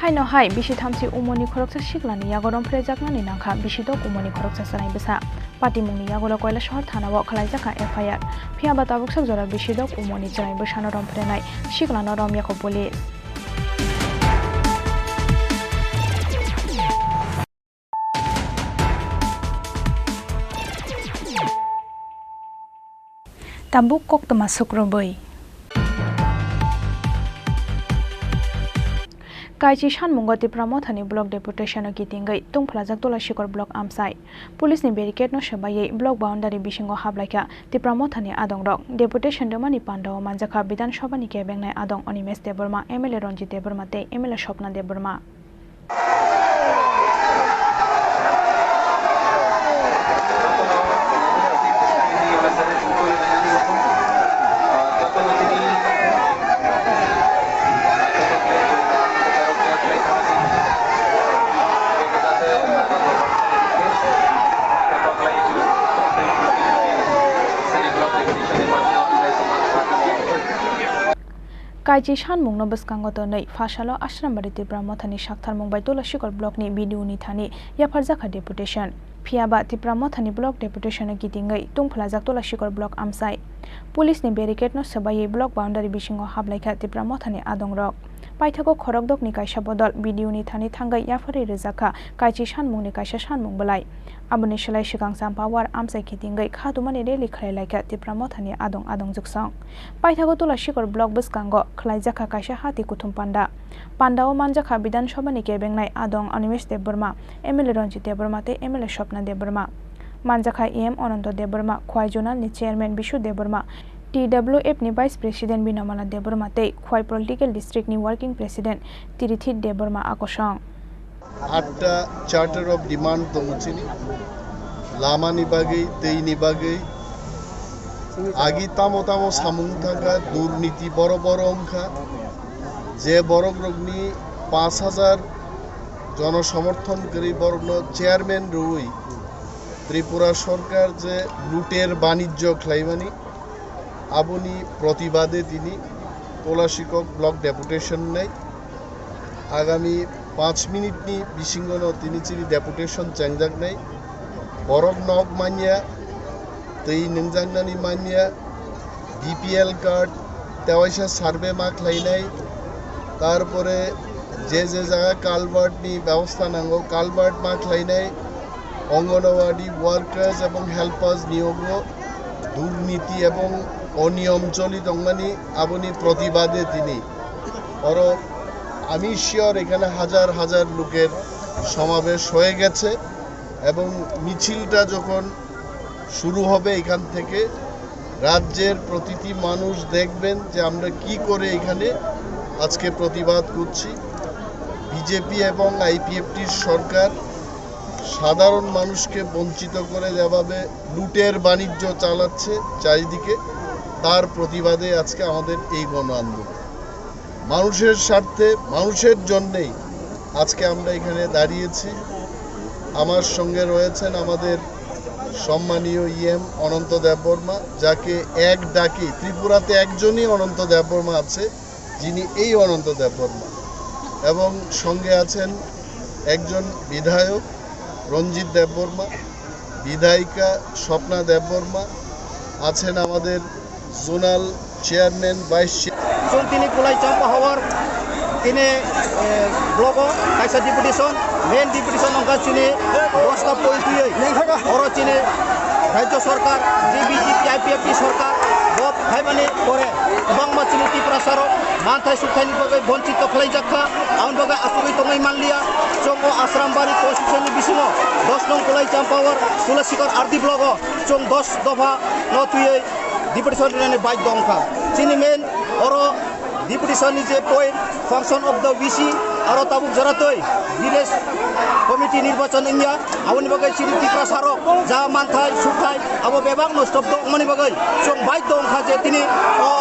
Haino hai bisi thamchi umoni khoroksa siklani yago romphrejaknani nangkha bisi dok umoni khoroksa chwrai bwsa. Patimungni yagulo Koilasahar thanao khlaijakha F I R. Phiya ba tabuksak jora bisi dok umoni chwrai bwsano romphrenai siklano romyakho police. Tabuk koktwma sukrubwi. Kaichi sanmungo Tipra Mothani block deputation-o kitingwi tungphlajak Tulasikor block amchai. Police ni barricade-no swbaiwi block boundary bisingo hablaikha Tipra Mothani adongrok. Deputation rwmani pandao manjakha Bidhan Sabha ni kebengnai adong Animesh Debbarma, M L A Ranjit Debbarma tei M L A Swapna Debbarma. Kaichi sanmungno bwskango tonwi, phasalo Ashrambari Tipra Mothani saktharmung bai Tulasikor blockni B D O ni thani yapharjakha deputation. Phiya ba Tipra Mothani block deputation-o kitingwi tungphlajak Tulasikor block amchai. Police ni barricade no swbaiwi block boundary bisingo hablaikha Tipra Mothani adongrok. Paithago khorokdokni kaisa bodol B D O ni thani thangwi yapharwi rwjakha kaichi sanmungni kaisa sanmung bwlai. Aboni slai swkang Champawar amchai khitingwi khatumani rally khlailaikha Tipra Mothani adong adong juksong. Paithago Tulasikor block bwskango khlaijakha kaisa hati kuthum panda. Pandao manjakha Bidhan Sabhani kebengnai adong Animesh Debbarma, M L A Ranjit Debbarma tei M L A Swapna Debbarma. Manjakha E M Ananto Debbarma, Khwai Zonal ni Chairman Bishu Debbarma, T W F ni Vice President Binomala Debbarma tei Khwai Political District ni Working President Tirithi Debbarma akosong. Atta Charter of Demand tongo chini, lama ni bagwi, twi ni bagwi, agi tamo tamo samung thangkha, durniti boro boro wngkha, je borok rokni panch hajar jono somorthon kwrwi borokno chairman rwui Tripura sorkar je luter banijjo khlaimani, aboni protibade tini Tulasikok block deputation nai. Agami panch minute ni bisingo no tini chini deputation chengjak nai. Borok nok manya, twi nungjaknani manya, B P L card, tewaisa survey ma khlainai, tarpore je je jaga culvert ni bebostha nango, culvert ma khlainai, Anganwadi workers ebong helpers niyogo durniti ebong oniyom choli tongmani, aboni protibade tini oro, আমি শিওর এখানে হাজার হাজার লোকের সমাবেশ হয়ে গেছে এবং মিছিলটা যখন শুরু হবে এখান থেকে, রাজ্যের প্রতিটি মানুষ দেখবেন যে আমরা কি করে এখানে আজকে প্রতিবাদ করছি। বিজেপি এবং আইপিএফটির সরকার সাধারণ মানুষকে বঞ্চিত করে যেভাবে লুটের বাণিজ্য চালাচ্ছে চারিদিকে, তার প্রতিবাদে আজকে আমাদের এই গণ আন্দোলন। মানুষের স্বার্থে, মানুষের জন্যেই আজকে আমরা এখানে দাঁড়িয়েছি। আমার সঙ্গে রয়েছেন আমাদের সম্মানীয় ইএম অনন্ত দেববর্মা, যাকে এক ডাকে, ত্রিপুরাতে একজনই অনন্ত দেববর্মা আছে, যিনি এই অনন্ত দেববর্মা, এবং সঙ্গে আছেন একজন বিধায়ক রঞ্জিত দেববর্মা, বিধায়িকা স্বপ্না দেববর্মা, আছেন আমাদের zonal chairman, vice chair- Chwng tini Kulai Champa Hawar tini, eh, blogo kaisa deputation, main deputation wngkha chini bosta poitwi oro chini Rajya Sarkar, J B J P I P F T sarkar bo phaimani pore kwbangma chini Tiprasarok manthai sukthai ni bagwi bonchito khlaijakha, aboni bagwi achugwi tongwi manliya. Chwng o Asrambari constituency ni bisingo dos nong Kulai Champa Hawar Tulasikor R D blogo chwng dos dopha no twiwi deputation rinani baidhyo wngkha. Chini main oro deputation ni je point, function of the V C, aro tabuk joratwi village committee nirbachon wngya, aboni bagwi chini Tiprasarok ja manthai sukthai abo bebak no stop wngmani bagwi chwng baidhyo wngkha je tini o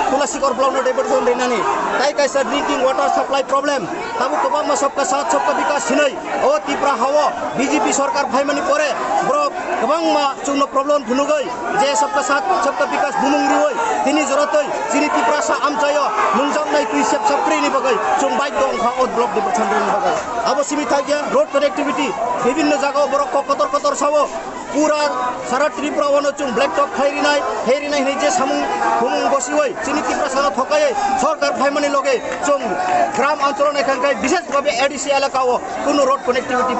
Tulasikor block no deputation rinani. Tai kaisa drinking water supply problem, tabuk kwbangma sabka saath sabka vikas hinwi o Tipra hao B J P sarkar phaimani pore borok kwbangma chwngno problem phunugwi je sabka saath sabka vikas bumung riwi tini joratwi chini Tiprasa amchaio nungjaknai twi sep sapri ni bagwi chwng baidhyo wngkha o block deputation rinani bagwi. Abo simi thakya road connectivity, bibhinno jagao borok kok kotor kotor sao, pura sara Tripura o no chwng black top khai rinai, khai rinai hinwi je samung humung bosiwi chini Tiprasano thokaiwi sarkar phaimani loge chwng gram ancholo nai khangkhai bishesh bhabe A D C elaka o kunu road connectivity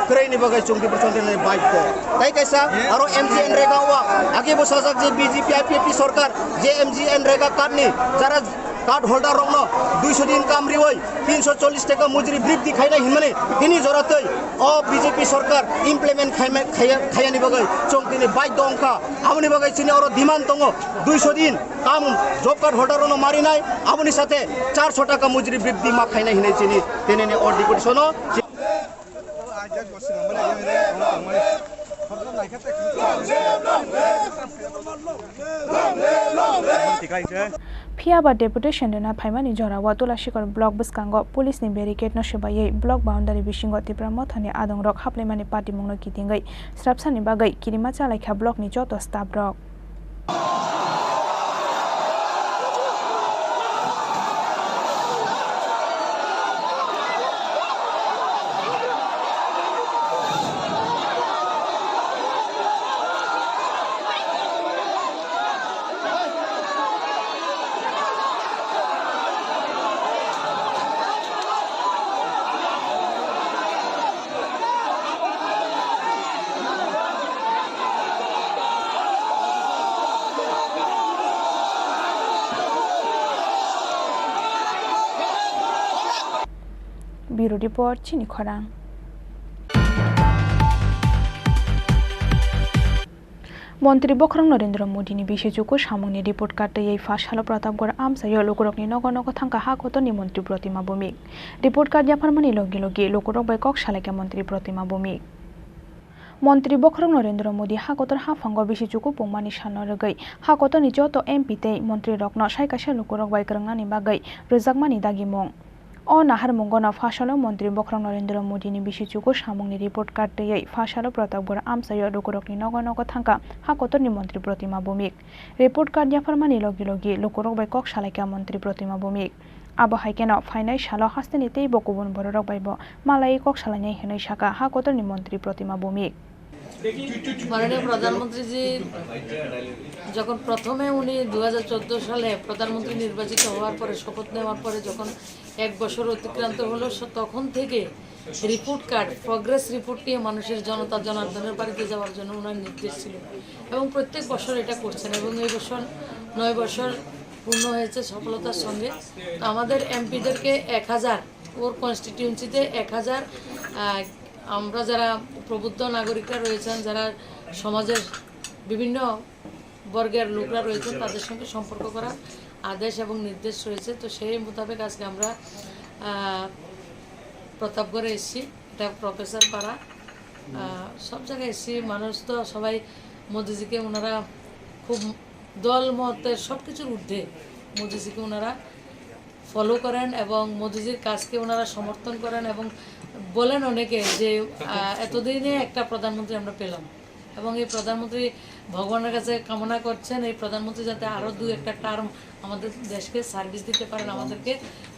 kwrwini bagwi chwng deputation rinani baidhyo. Tai kaisa aro M G N Rega o age bo sajak je B J P I P F T sarkar je M G N Rega card ni jara card holder rokno duisho din kam riwi tinsho chollish taka mujri briddhi khainai hinmani tini joratwi o B J P sarkar implement khaima-, khaiya-, khaiyani bagwi chwng tini baidhyo wngkha. Aboni bagwi chini oro demand tongo duisho din kam job card holder rokno marinai, aboni sathe charsho taka mujri briddhi ma khainai hinwi chini tinini o deputation o. Phiya ba deputation rwna phaimani jorao Tulasikor block bwskango police ni barricade no swbaiwi block boundary bisingo Tipra Mothani adongrok haplaimani patimungno kitingwi srapsani bagwi kirima chalaikha block ni joto staff rok. Bureau Report, chini khorang. Montri Bokhorok Narendra Modi ni bisi chuku samung ni report card twiwi pha salo Pratapgarh amchaio lukurok ni nogo nogo thangkha ha kotor ni Montri Protima Bhowmik. Report card yapharmani logi logi lukurok bai kok salaikha Montri Protima Bhowmik. Montri Bokhorok Narendra Modi ha kotor haphango bisi chuku pungmani salno rwgwi ha kotorni joto M P tei montrirokno sai kaisa lukurok bai kwrwngnani bagwi rwjakmani dagimung. O naharmungono pha salo Montri Bokhorok Narendra Modini bisi chuku samungni report card twiwi pha salo Pratapgarh amchaio lukurokni nogo nogo thangkha ha kotorni Montri Protima Bhowmik. Report card yapharmani logi logi lukurok bai kok salaikha Montri Protima Bhowmik. Abo hai kheno phainai salo hasteni teibo kubun bororok baibo malaiwi kok salainai hwnwi sakha ha kotorni Montri Protima Bhowmik. মাননীয় প্রধানমন্ত্রীজি যখন প্রথমে উনি দু হাজার চোদ্দ সালে প্রধানমন্ত্রী নির্বাচিত হওয়ার পরে, শপথ নেওয়ার পরে যখন এক বছর অতিক্রান্ত হলো, স-, তখন থেকে রিপোর্ট কার্ড, প্রোগ্রেস রিপোর্ট নিয়ে মানুষের, জনতা জনার্দনের বাড়িতে যাওয়ার জন্য ওনার নির্দেশ ছিল এবং প্রত্যেক বছর এটা করছেন এবং এই বছর নয় বছর পূর্ণ হয়েছে সফলতার সঙ্গে। তো আমাদের এমপিদেরকে এক হাজার, ওর কনস্টিটিউয়েন্সিতে এক হাজার, আহ, আমরা যারা প্রবুদ্ধ নাগরিকরা রয়েছেন, যারা সমাজের বিভিন্ন বর্গের লোকরা রয়েছেন, তাদের সঙ্গে সম্পর্ক করার আদেশ এবং নির্দেশ রয়েছে। তো সেই মোতাবেক আজকে আমরা, আহ, প্রতাপগড়ে এসেছি, এটা প্রফেসর পাড়া। আহ, সব জায়গায় এসেছি, মানুষ তো সবাই মোদিজিকে ওনারা খুব দল মতের সব কিছুর ঊর্ধ্বে মোদিজিকে ওনারা ফলো করেন এবং মোদিজির কাজকে ওনারা সমর্থন করেন এবং বলেন অনেকে যে, আহ, এতদিনে একটা প্রধানমন্ত্রী আমরা পেলাম। এবং এই প্রধানমন্ত্রী ভগবানের কাছে কামনা করছেন, এই প্রধানমন্ত্রী যাতে আরও দু একটা টার্ম আমাদের দেশকে সার্ভিস দিতে পারেন, আমাদেরকে,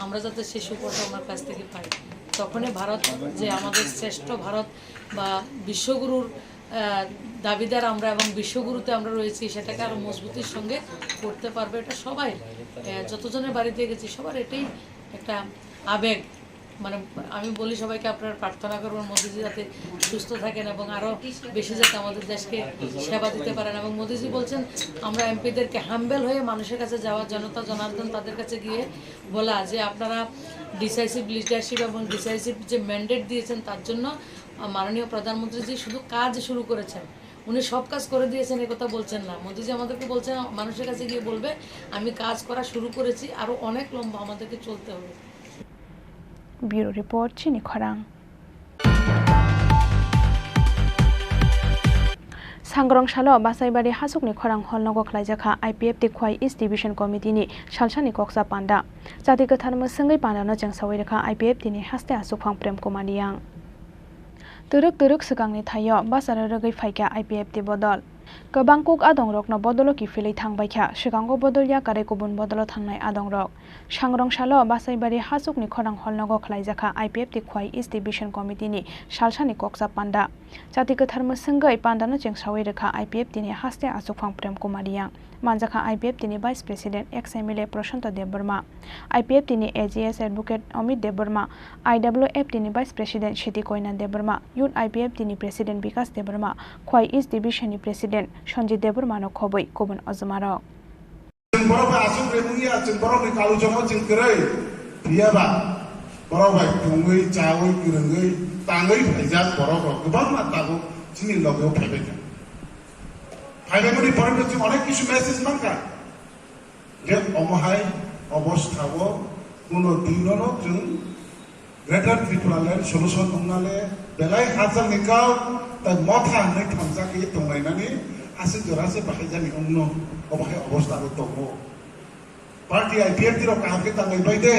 আমরা যাতে সেই সুফলটা ওনার কাছ থেকে পাই। তখনই ভারত, যে আমাদের শ্রেষ্ঠ ভারত বা বিশ্বগুরুর, আহ, দাবিদার আমরা এবং বিশ্বগুরুতে আমরা রয়েছি, সেটাকে আরও মজবুতির সঙ্গে করতে পারবে। এটা সবাই, আহ, যতজনের বাড়িতে গেছি, সবার এটাই একটা আবেগ। মানে, আমি বলি সবাইকে, আপনারা প্রার্থনা করবেন মোদিজি যাতে সুস্থ থাকেন এবং আরো বেশি যাতে আমাদের দেশকে সেবা দিতে পারেন। এবং মোদিজি বলছেন, আমরা এমপিদেরকে হাম্বল হয়ে মানুষের কাছে যাওয়া, জনতা জনার্দন তাদের কাছে গিয়ে বলা যে আপনারা ডিসাইসিভ লিডারশিপ এবং ডিসাইসিভ যে ম্যান্ডেট দিয়েছেন, তার জন্য, আহ, মাননীয় প্রধানমন্ত্রীজি শুধু কাজ শুরু করেছেন, উনি সব কাজ করে দিয়েছেন, এ কথা বলছেন না। মোদিজি আমাদেরকে বলছেন, মানুষের কাছে গিয়ে বলবে, "আমি কাজ করা শুরু করেছি, আরো অনেক লম্বা আমাদেরকে চলতে হবে।" Bureau Report, chini khorang. Sangrong salo Basaibari hasukni khorang hall nogo khlaijakha I P F T Khwai East Division Committee ni salsani koksa panda. Chati kwthar mwswngwi pandano chengsawi rwkha I P F T ni haste aswkphang Prem Kumar Riyang. Twrwk twrwk swkangni thaio bacharo rwgwi phaikha I P F T bodol. Kwbang kuk adongrokno bodolo kiphilwi thangbaikha, swkango bodol yakarwi kubun bodolo thangnai adongrok. Sangrong salo Basaibari hasukni khorang hall nogo khlaijakha I P F T Khwai East Division Committee ni salsani koksa panda. Chati kwthar mwswngwi pandano chengsawi rwkha I P F T ni haste aswkphang Prem Kumar Riyang. Manjakha I P F T ni Vice President, ex M L A Prashanto Debbarma, I P F T ni A G S Advocate Amit Debbarma, I W F T ni Vice President Siti Koina Debbarma, Youth I P F T ni President Bikas Debbarma, Khwai East Division ni President Sanjit Debbarma no khobwi kubun ojomarok. Chwng borok bai aswk remung ya, chwng borokni kalujono chwng kwrwi. Phiyaba borok bai tongwi, chawi, kwrwngwi, tangwi phaijak borok rok kwbangma tabuk chini logeo phaibaikha. Phaibaimani borokno chwng onek kisu message mankha. Je omo hai obostha o kuno dinono chwng Greater Tripura Land solution wngna le belai hachal ni kau tai motha hwnwi thansa khe tonglainani aswk jora se bahai jani wngno obo hai obostha o tongo. Party I P F T rok kaham khe tanglai bai de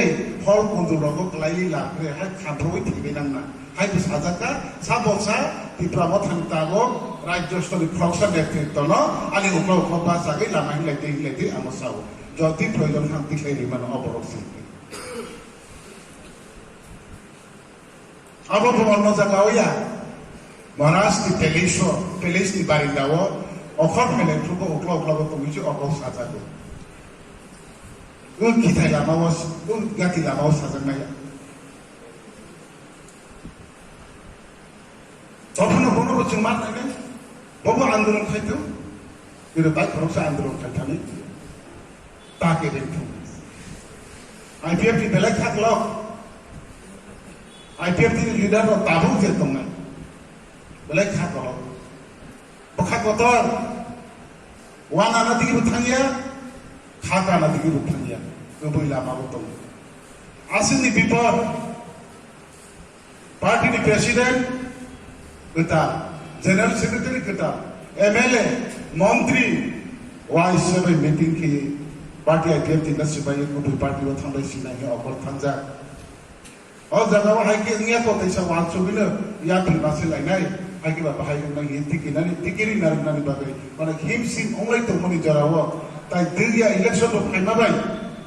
hol kundur rogo kwlaiwi la kre hai khamrogwi thwibai nangna. Hai bo sajak kha, sabo sa Tipra Motha ni tabok Rajya Sthor ni khoroksa netritwa no ani ukla ukla bachagwi lama hinlai twi hinlai twi amo sao. Jodi proyojon khan tikhlai rimano o borok se. Abo bo onno jaga o ya. Maharaj ni palace o, palace ni barinda o okhor phailai phuru bo ukla ukla bo tongwi se obo sajago. O khithai lama o, o gati lama o sajaknai ya. Tophuno bono bo chwng ma nainai. Bobo andolon khai tong. Bini bai khoroksa andolon khai thani. Ta ke beng thung. I P F T ni belai kha klok. I P F T ni leader rok tabuk je tongnai. Belai kha kolok. Bwkha kotor. Wana na digi bo thangya. Kha kana digi bo thangya. Kubui lama bo tongo. Aswkni bipod. Party ni president kwtal, general secretary kwtal, M L A, montri, wai sebai meeting khe party I P F T na sibai kubui party o thanglai sinai he okor thangjak. O jaga o hai khe wngya to teisa wansugwino yapri mase lainai, hai khe ba bahai wngnai he tiki nani, tiki ri narwknani bagwi. Mane himsim onglai tongmani jorao, tai dwya election bo phaima bai,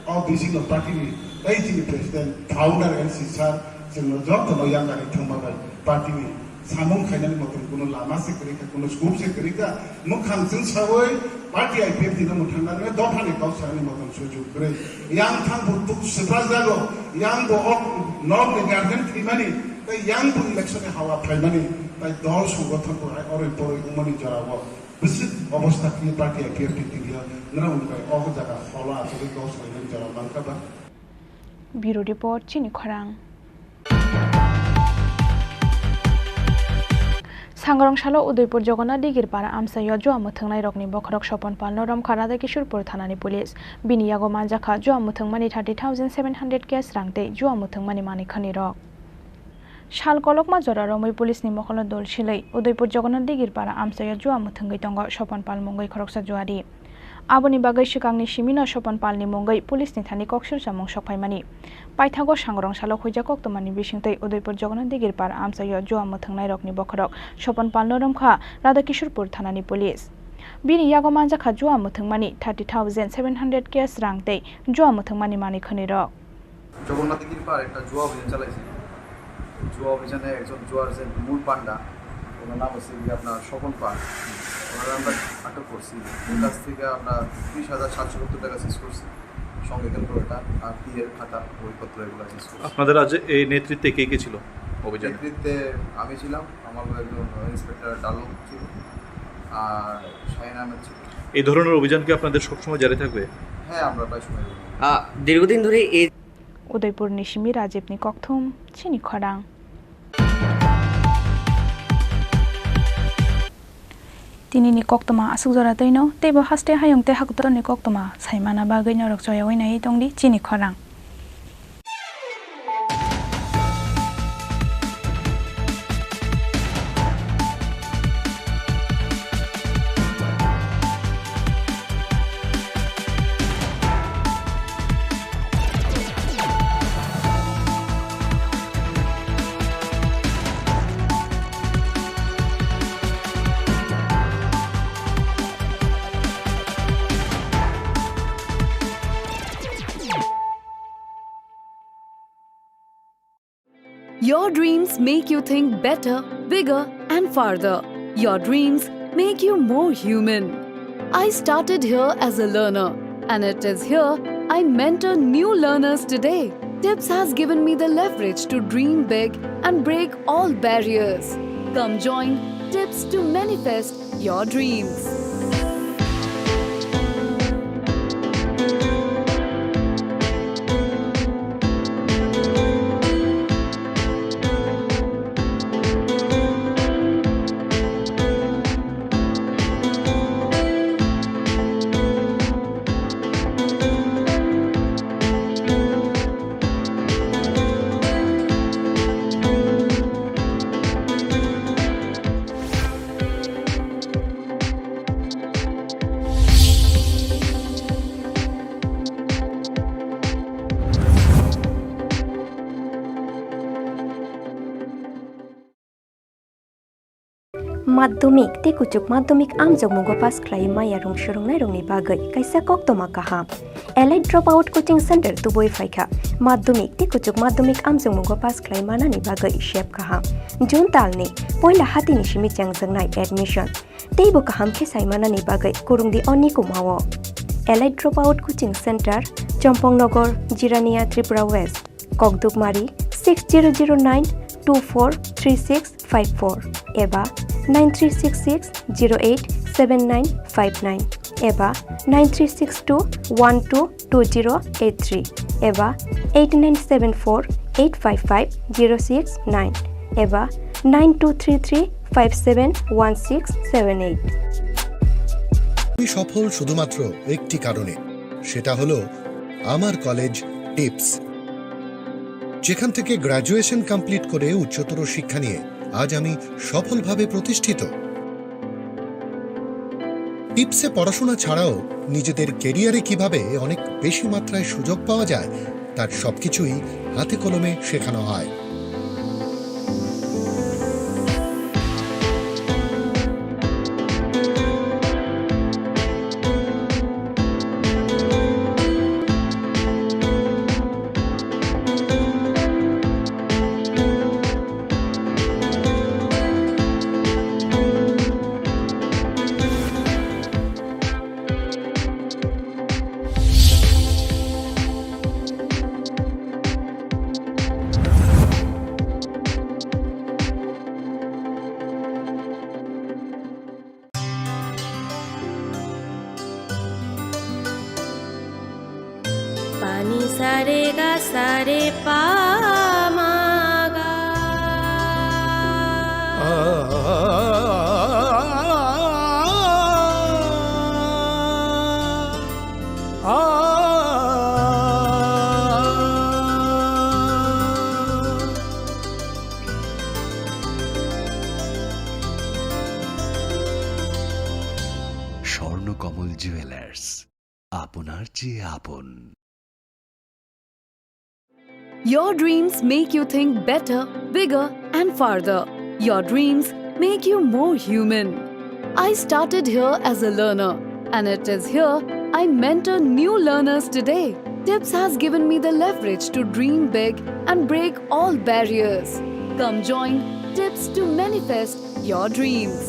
o bising no party ni, tai chini president, founder N C sir, chwngno jotono yakarwi thangma bai, party ni samung khainani motom kuno lama se kwrwi kha, kuno scope se kwrwi kha, mwkhang chwng sawi, party I P F T no mwthangna rwya, dophani kok sanani motom sujuk kwrwi. Yang thang bo tuk swprak jago, yang bo ok nok ni guardian thwimani, tai yang bo election ni hawa phaimani, tai dol songothon bo hai oroi poroi wngmani jorao. Bwswk obostha khe party I P F T twiwi o norok ni bai o jaga holo achugwi kok salainani jora mankha ba? Bureau Report, Chini Khorang. Sangrong salo Udaipur Jagannath Digir para amchaio jua mwthwngnairokni bokhorok Sopon Palno romkha Radhakishorpur thanani police. Bini yago manjakha jua mwthwngmani thirty thousand seven hundred cash rang tei jua mwthwngmani manwi khwnirok. Sal kolokma jora romwi police ni mokolo dol silwi Udaipur Jagannath Digir para amchaio jua mwthwngwi tongo Sopon Pal mungwi khoroksa juari. Aboni bagwi swkangni simino Sopon Palni mungwi police ni thani kok sirsamung sokphaimani. Paithago Sangrong salo huijak koktwmani bisingtwi Udaipur Jagannath Digir para amchaio jua mwthwngnairokni bokhorok Sopon Palno romkha Radhakishorpur thanani police. Bini yago manjakha jua mwthwngmani thirty thousand seven hundred cash rang tei jua mwthwngmani manwi khwnirok. Jagannath কৃপার একটা জুয়া অভিযান চালাইছি। জুয়া অভিযানে একজন জুয়ার যে মূল পান্ডা, ওনার নাম হচ্ছে গিয়ে আপনার স্বপন পাল। ওনারা আমরা আটক করছি। ওর কাছ থেকে আমরা ত্রিশ হাজার সাতশো সত্তর টাকা সিজ করছি। সঙ্গে ক্যালকুলেটর আর পিএর খাতা, বইপত্র এগুলো সিজ করছি। আপনাদের আজ এই নেতৃত্বে কে কে ছিল অভিযানে? নেতৃত্বে আমি ছিলাম, আমার একজন ইন্সপেক্টর ডালু ছিল, আর শাহিন আহমেদ ছিল। এই ধরনের অভিযান কি আপনাদের সবসময় জারি থাকবে? হ্যাঁ, আমরা প্রায় সময় করি। আহ, দীর্ঘদিন ধরে এই Udaipurni simi Rajibni kokthum, Chini Khorang. Tinini koktwma aswk jora twino, teibo haste hayung tei hakutorni koktwma saimana bagwi norok choyaui naiwi tongdi Chini Khorang. Your dreams make you think better, bigger, and farther. Your dreams make you more human. I started here as a learner, and it is here I mentor new learners today. Tips has given me the leverage to dream big and break all barriers. Come join Tips to manifest your dreams. Madhyamik tei kuchuk madhyamik amjokmungo pass khlai maya rung swrwngnairokni bagwi kaisa koktwma kaham. Elite Dropout Coaching Center tubui phaikha. Madhyamik tei kuchuk madhyamik amjokmungo pass khlai manani bagwi sep kaham. June talni poila hatini simi chengjaknai admission. Teibo kaham khe sai manani bagwi kurungdi o nikumao. Elite Dropout Coaching Center, Chompong Nagar, Jirania, Tripura West. Kokdukmari six zero zero nine two four three six five four eba nine three six six zero eight seven nine five nine eba nine three six two one two two zero eight three eba eight nine seven four eight five five zero six nine এবা nine two three three five seven one six seven eight. তুমি সফল শুধুমাত্র একটি কারণে, সেটা হলো আমার college tips, যেখান থেকে গ্র্যাজুয়েশন কমপ্লিট করে উচ্চতর শিক্ষা নিয়ে আজ আমি সফলভাবে প্রতিষ্ঠিত। টিপসে পড়াশোনা ছাড়াও নিজেদের ক্যারিয়ারে কিভাবে অনেক বেশি মাত্রায় সুযোগ পাওয়া যায়, তার সবকিছুই হাতে কলমে শেখানো হয়। Pani sare ga sare pa ma ga. Swarnakamal jewellers, আপনার চেয়ে আপন। Your dreams make you think better, bigger, and farther. Your dreams make you more human. I started here as a learner, and it is here I mentor new learners today. Tips has given me the leverage to dream big and break all barriers. Come join Tips to manifest your dreams.